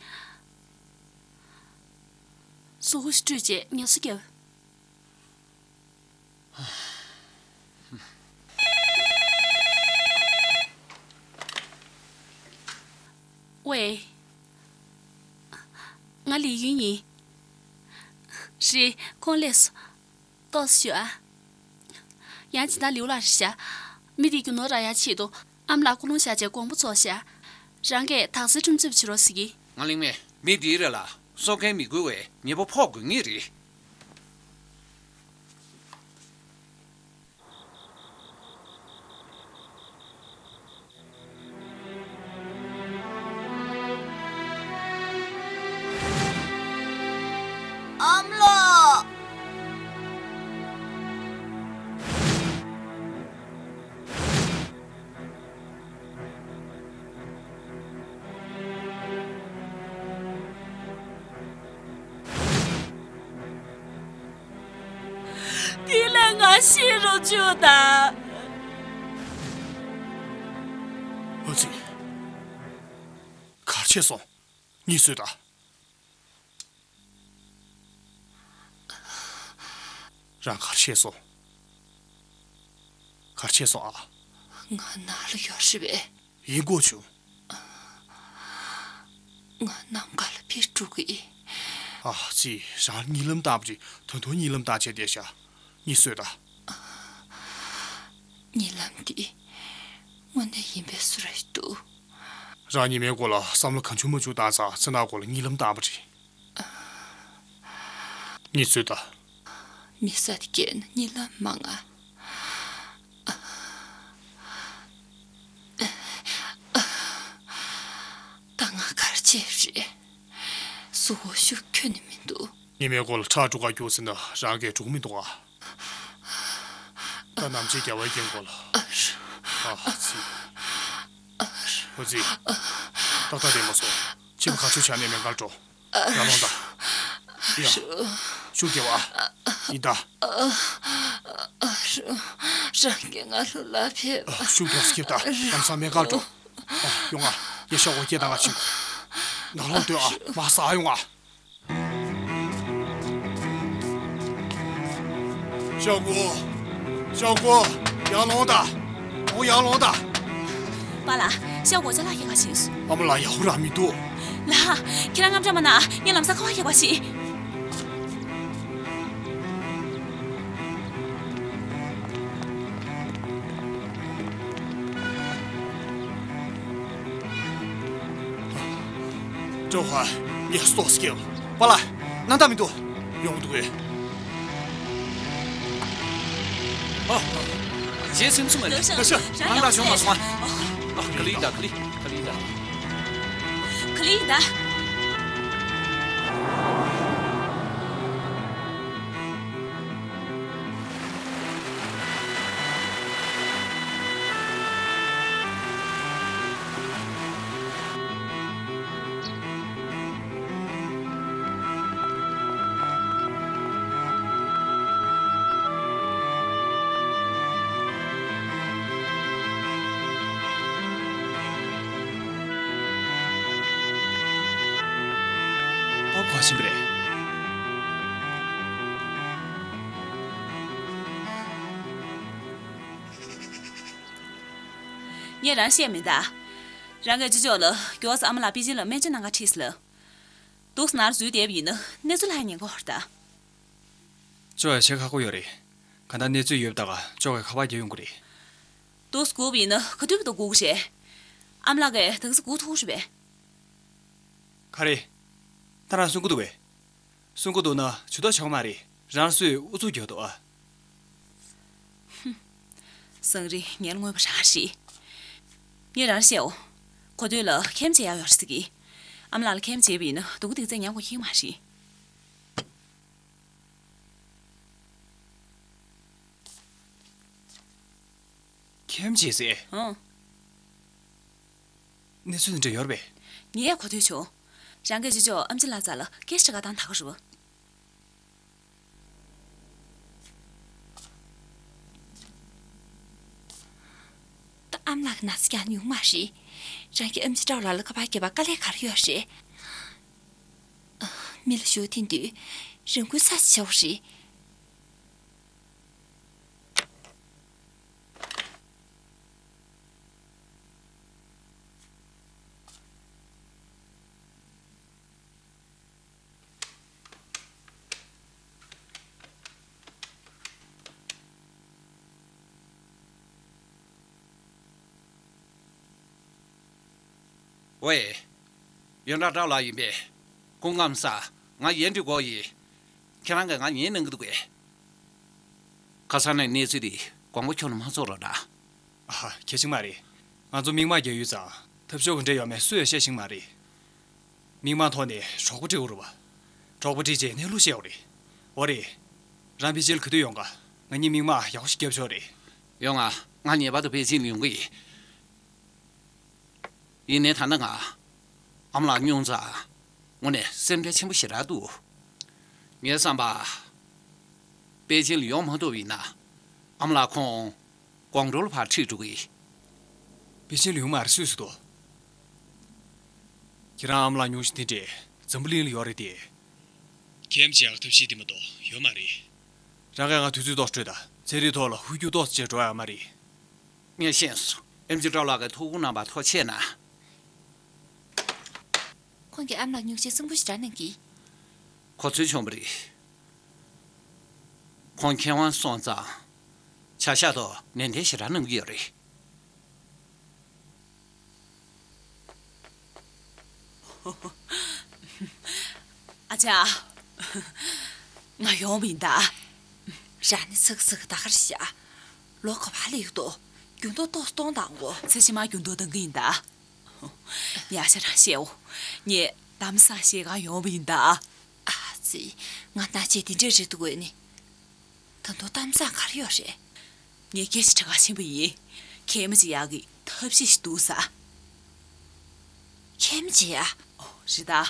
གཟུགས་པོ་ཞིག་བཀྲུས་རྗེས་ངལ་གསོ་རྒྱབ། ཝེ། ང་ལི་ཡུན་ཡིན། རེད། ཁོང་སླེབས་སོང་། ཏོག་ཙམ་བཞུགས་ཨ། ཡང་སྦྱིན་བདག་ལིའུ་ལགས་རེད་ཤག་མི་དེའི་རྒྱུ་ནོར་རག་ཡག་ཆེད་དུ་ཨ་མ་ལགས་སྐུ་རླུང་བཞག་བྱས་དགོངས་པ་རྫོགས་ཤག་རང་གིས་དག་སེལ་ཁྲིམས་རྩོད་པ་བྱེད་རོགས་ཟེར་གྱིས། ང་གླེང་མེད། མི་འདིའི་རེ་ལ་གསོ་མཁན་མི་དགོས་པའི་ཉེས་པ་ཕོག་དགོས་ངེས་རེད། ཨ་མ་ལགས། དེ་ལས་ང་ཤི་རུ་བཅུག་དང་། ཨ་ཙི། གར་ཆས་སོང་། གཉིད་སོས་དང་། རང་གར་ཆས་སོང་། གར་ཆས་སོང་ཨ། ང་ནང་ལ་ཡོད་རེད་པས། ཡིན་དགོས་བྱུང་། ང་ནམ་མཁའ་ལ་འཕུར་འགྲོ་གི་ཡིན། ཨ་ཙི། རང་གཉིད་ལམ་བཏང་བ་རེད། ད་དུང་གཉིད་ལམ་བཏང་བྱས་བསྡད་ཤག་གཉིད་སོས་དང་། གཉིད་ལམ་འདི་དངོས་གནས་ཡིན་པའི་བཟོ་འདྲ་ཞིག་འདུག་རང་ཉི་མའི་སྐོར་ལ་བསམ་བློ་གང་བྱུང་མ་བྱུང་བཏང་ཙང་ཚེ་ནག་སྐོར་ལ་གཉིད་ལམ་བཏང་བ་རེད། གཉིད་སོས་དང་། མི་ས་དེ་སྐྱེས་ན་གཉིད་ལམ་མང་ང་། ད་ང་གར་ཆས་རེད། གཟུགས་པོ་ཤུགས་ཁྱོན་ནས་མི་འདུག་ཉི་མའི་སྐོར་ལ་ཁྲག་དཀྲུག་ག་རྒྱུགས་ཟིན་ན་རང་གིས་འགྲུག་མི་འདུག་ཨ། ད་ནམ་ཕྱེད་རྒྱལ་བའི་རྒན་གོ་ལ། ཨ་ཙི། ཨ་ཙི། ཏག་ཏག་བསྡད་མ་སོང་། ཕྱི་པོ་ག་ཚོད་ཆགས་ནས་མེད་མཁར་འགྲོ། ཡར་ལོངས་དང་། ཡ། ཤུགས་རྒྱབ་ཨ། ཡིན་ད། རང་གིས་ང་ལ་ལབ་ཕེབས། ཤུགས་ཏོག་ཙམ་རྒྱབ་དང་། ལམ་སང་མེད་མཁར་འགྲོ། ཨ། ཡོང་ཨ། ཡ། ཤོག་གུ་སྐྱེལ་དང་། ང་ཕྱིན། ནང་ལོགས་སྡོད་ཨ། མ་ཟ་ཡོང་ཨ། ཤོག་གུ། ཤོག་གུ། ཡར་ལོངས་དང་། འོ། ཡར་ལོངས་དང་། པཱ་ལགས། ཤོག་གུ་ཅ་ལག་ཁྱེར་ག་ཕྱིན་སོང་། ཨ་མ་ལགས་ཡག་པོ་རག་མི་འདུག་ལགས། ཁྱེད་རང་དངངས་སྐྲག་མ་གནང་། ངས་ལམ་སང་ཁ་པར་རྒྱག་པར་ཕྱིན། ཀྲོ་ཧ། ངས་སོ་སྐྱེལ། པཱ་ལགས། སྣང་དག་མི་འདུག་ཡོང་གི་འདུག་གས། ཨ། རྗེས་ཟིན་སོང་ངས། ལགས་སོ། ལགས་སོ། སྣང་དག་བྱུང་མ་སོང་ཨ། ཨ། ག་ལེར་ཡིན་ད། ག་ལེར། ག་ལེར་ཡིན་ད། ག་ལེར་ཡིན་ད། ངས་རང་བཤད་མིན་ད། རང་གི་ཅོ་ཅོ་ལ་མགྱོགས་སུ་ཨ་མ་ལགས་པེ་ཅིན་ལ་སྨན་བཅོས་གནང་ག་ཁྲིད་ཟེར་ལབ། འདུག་སེ་ནར་འཛུལ་བསྡད་པ་ཡིན་ན་གནས་ཚུལ་ལྷག་ཉེན་ཁ་ཡོད་རེད་ད། ཅོ་ཡ་བྱེད་ཁག་པོ་ཡོད་རེད། གང་ལྟར་གནས་ཚུལ་ཡོད་པ་ད་ག་ཅོ་གིས་ཁ་པར་རྒྱག་ཡོང་གི་རེད། འདུག་སེ་སྒུག་པ་ཡིན་ན་ག་དུས་བར་དུ་སྒུག་དགོས་རེད། ཨ་མ་ལགས་ཀྱིས་དེང་སང་སྒུག་ཐུབ་རེད་པས། ག་རེ། ད་རང་གསུང་གི་འདུག་པས། གསུང་གི་འདུག་ན་ཇུས་གཏོགས་བྱེད་དགོས་མ་རེད། རང་སུས་ཨུ་ཚུགས་རྒྱག་འདུག་ཨ། སང་རི་ངན་ངོན་པ་རང་རེད། ངས་རང་བཤད་འོ། ག་དུས་ལ་ཁེམ་བྱེད་ཡག་ཡོད་རེད་ཟེར་གི། ཨ་མ་ལགས་ལ་ཁེམ་བྱས་པ་ཡིན་ན་སྡུག་གུ་ཏིག་ཙེ་ཉམས་དགོས་ཀྱི་མ་རེད། ཁེམ་བྱེད་ཟེར། ཨང་། གནས་ཚུལ་འདི་འདྲ་ཡོད་རེད་པས། ངས་གོ་ཐོས་བྱུང་། རང་གི་ཅོ་ཅོ་ཨེམ་ཆི་ལགས་རྩ་ལ་སྐད་ཆ་ག་བཏང་ད་ག་རེད་པ། ད་ཨ་མ་ལགས་ཀྱི་ན་ཚ་རྒྱག་ནི་ཡོང་མ་རེད། རང་གི་ཨེམ་ཆི་ཀྲའོ་ལགས་ལ་ཁ་པར་རྒྱབ་པ་དཀའ་ལས་ག་རེ་ཡོད་རེད། མི་ལ་ཞུ་ཐེངས་དུས་རང་འགུལ་ཚ་ཆེ་བ་རེད། ཝེ། ཡོན་ཀྲང་ཀྲའོ་ལགས་ཡིན་པས། སྐུ་ཁམས་བཟང་། ང་ཡན་ཀྲིག་གོ་ཡིན། ཁྱེད་རང་གིས་ང་ཉན་གནང་གི་འདུག་གས། ཁ་སང་ནས་གནས་ཚུལ་འདི་དགོངས་པ་ཁྱོན་ནས་མ་ཚོམ་རོགས་གནང་། ཨ། གལ་ཆེན་མ་རེད། ང་ཚོ་མིག་དམར་རྒྱག་ཡུལ་ཙང་ཐབས་ཤོར་ག་འདྲ་ཡོད་མེད་སུས་ཡང་བཤད་ཤེས་ཀྱི་མ་རེད། མིག་དམར་ཐོག་ནས་གྲོགས་པོ་སྤྲད་དགོས་རེད་པ། གྲོགས་པོ་སྤྲད་རྗེས་གནས་ལུགས་བཤད་དགོས་རེད། འོ་རེད། རང་པེ་ཅིན་ལ་ག་དུས་ཡོང་ག་ང་གཉིས་མིག་དམར་ཡག་པོ་ཞིག་རྒྱབ་ཆོག་རེད། ཡོང་ང་། ང་ངེས་པར་དུ་པེ་ཅིན་ལ་ཡོང་གི་ཡིན། ཡིན་ནའི་ད་ལྟ་ང་ཨ་མ་ལགས་སྙུང་ཙང་དངོས་གནས་སེམས་ཁྲལ་ཆེན་པོ་ཞེ་དྲག་འདུག་ངའི་བསམ་པར། པེ་ཅིན་ལ་ཡོང་མ་ཐུབ་པ་ཡིན་ན། ཨ་མ་ལགས་ཁོང་ཀོང་ཀྲོའུ་ལ་ཕར་ཁྲིད་འགྲོ་གི་ཡིན། པེ་ཅིན་ལ་ཡོང་མ་རེད་སུས་ཟེར་འདུག་ཁྱེད་རང་ཨ་མ་ལགས་སྙུང་གཞི་དེ་འདྲས་འཛམ་བུ་གླིང་ལ་ཡོད་རེད་དེ། ཁེམ་བྱེད་ཡག་ཐབས་ཤེས་དེ་མ་གཏོགས་ཡོད་མ་རེད། རང་གིས་ང་དུས་ཚོད་ཏོག་ཙམ་སྤྲོད་དང་། ཚན་རིག་ཐོག་ལ་ཧུར་རྒྱུག་ཏོག་ཙམ་བྱས་འགྲོ་ཡག་མ་རེད། ངས་ཤེས་སོང་། ཨེམ་ཆི་ཀྲའོ་ལགས་ཀྱིས་ཐུགས་ཁུར་གནང་བར་ཐུགས་རྗེ་ཆེ་གནང་། ཁོང་གིས་ཨ་མ་ལགས་སྙུང་གཞི་གཙང་པོ་ཞེ་དྲག་གནང་གི། གོ་ཚོད་བྱུང་བ་རེད། ཁོང་མཁས་དབང་སོང་ཙང་། བྱ་གཞག་ཐོག་ནན་ཏན་ཞེ་དྲག་གནང་གི་ཡོད་རེད། ཨ་ཅག་ང་ཡོང་བ་ཡིན་ད། རང་ནི་ཚིག་ཚིག་ད་གར་བཞག་ལོ་ག་བ་སླེབས་འདུག་འགྱུར་ལྡོག་ཏོག་ཙམ་གཏོང་དང་གོ། ཚེ་ཕྱི་མ་འགྱུར་ལྡོག་གཏང་གི་ཡིན་ད། ཡ་ཤ་རང་བཤད་འོ། ངས་གཏམ་བཟང་བཤད་ག་ཡོང་བ་ཡིན་ད། ཨ་ཙི། ང་སྣང་བྱེད་དེ་འདྲས་རེད་འདུག་གས་ནི། ད་དུང་གཏམ་བཟང་ག་རེ་ཡོད་རེད། ངས་སྐད་ཆ་དྲི་ག་ཕྱིན་པ་ཡིན། ཁེ་མོ་བྱེད་ཡག་གི་ཐབས་ཤེས་ཤིག་འདུག་ས། ཁེ་མོ་བྱེད་ཡ། ཨོ། རེད་ད།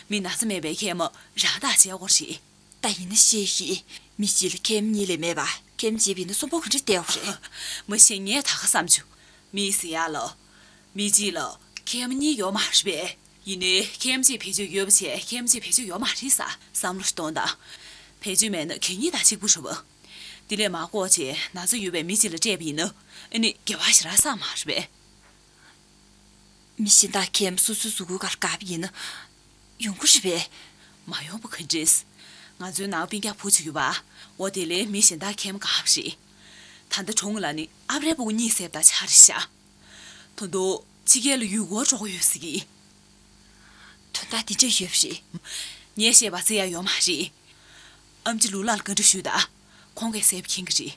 མི་ན་ཚ་མེད་པའི་ཁེ་མོ་རང་བདག་བྱེད་དགོས་རེད། ད་ཡིན་ན་བཤད་ཤིག་མི་གཅིག་ལ་ཁེ་མོ་གཉིས་ལས་མེད་པ། ཁེ་མོ་བྱེད་པ་ཡིན་ན་གསོན་པོ་ག་འདྲ་བསྡད་དགོས་རེད། མ་གཞི་ངས་ད་ག་བསམ་བྱུང་། མི་ཟེར་ཡ་ལ། མི་གཅིག་ལ་ཁེ་མོ་གཉིས་ཡོད་མ་རེད་པས། ཡིན་ནའི་ཁེ་མོ་གཅིག་བེད་སྤྱོད་ཡོད་པ་བྱས། ཁེ་མོ་གཅིག་བེད་སྤྱོད་ཡོད་མ་རེད་ས། བསམ་བློ་ཞིག་གཏོང་དང་། བེད་སྤྱོད་མེད་ན་གད་སྙིགས་དང་གཅིག་པ་རེད་པ། དེ་ལས་མར་བཀོག་བྱས་ན་ཚ་ཡོད་པའི་མི་གཅིག་ལ་སྤྲད་པ་ཡིན་ན། ཨ་ནི་དགེ་བ་ཞེ་དྲག་བསགས་མ་རེད་པས། མི་གཞན་དག་ཁེ་མོ་སོ་སོའི་གཟུགས་པོའི་ཁར་བཀག་པ་ཡིན་ན་ཡོང་གི་རེད་པས། མ་ཡོང་པ་ག་འདྲས། ང་ཚོའི་ནང་སྤུན་ཀྱག་བུ་གཅིག་ཡོད་པ། འོ་དེ་ལས་མི་གཞན་དག་ཁེ་མོ་བཀག་པ་རེད། ད་ལྟ་གྲོངས་ལ་ནི་ཨ་བྲའི་སྤུ་གུ་གཉིས་བསད་པ་དང་ཆ་རེད་ཤག་ད་དུང་ཕྱི་རྒྱལ་ལ་ཡུལ་སྐོར་འགྲོ་གི་ཡོད་ཟེར་གི། དོན་དག་འདི་འདྲ་ཡོད་པ་རེད། ངས་བཤད་པ་བརྩི་ཡ་ཡོད་མ་རེད། ཨེམ་ཆི་ལུའུ་ལགས་ལ་བཀའ་འདྲི་ཞུས་དང་། ཁོང་གིས་གསལ་པོ་མཁྱེན་གྱི་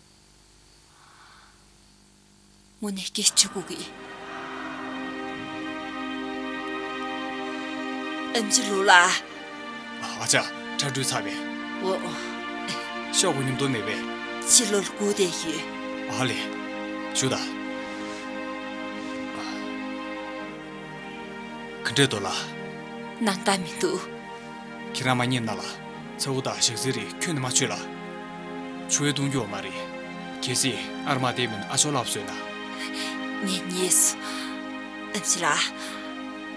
རེད། དངོས་གནས་སྐད་ཆ་དྲི་དགོས་ཀྱི། ཨེམ་ཆི་ལུའུ་ལགས། ཨ་ཅག་ཁྲ་འགྲུལ་ཚར་བས། འོ། ཤོག་གུ་ཉུང་དུ་མེད་པས། ཕྱི་ལོགས་ལ་སྒུག་བསྡད་ཡོད། ཨ་ལེ། ཞུ་དང་། ག་འདྲས་འདུག་ལགས། ནང་རྟགས་མི་འདུག་ཁྱེད་རང་མ་ཉེས་ན་ལ། ཚ་བོ་དང་ཞག་རྩི་རིགས་ཁྱོན་ནས་མ་མཆོད་ལ། ཆུ་བས་བཏུང་རྒྱུ་ཡོད་མ་རེད། གལ་སྲིད་ཨར་མ་དེ་མིན་ཨ་ཅོ་ལབ་བཟོས་ན། ངས་ཉེས་སོ། ཨེམ་ཆི་ལགས།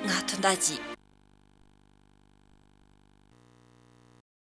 ང་དོན་དག་ཅིག་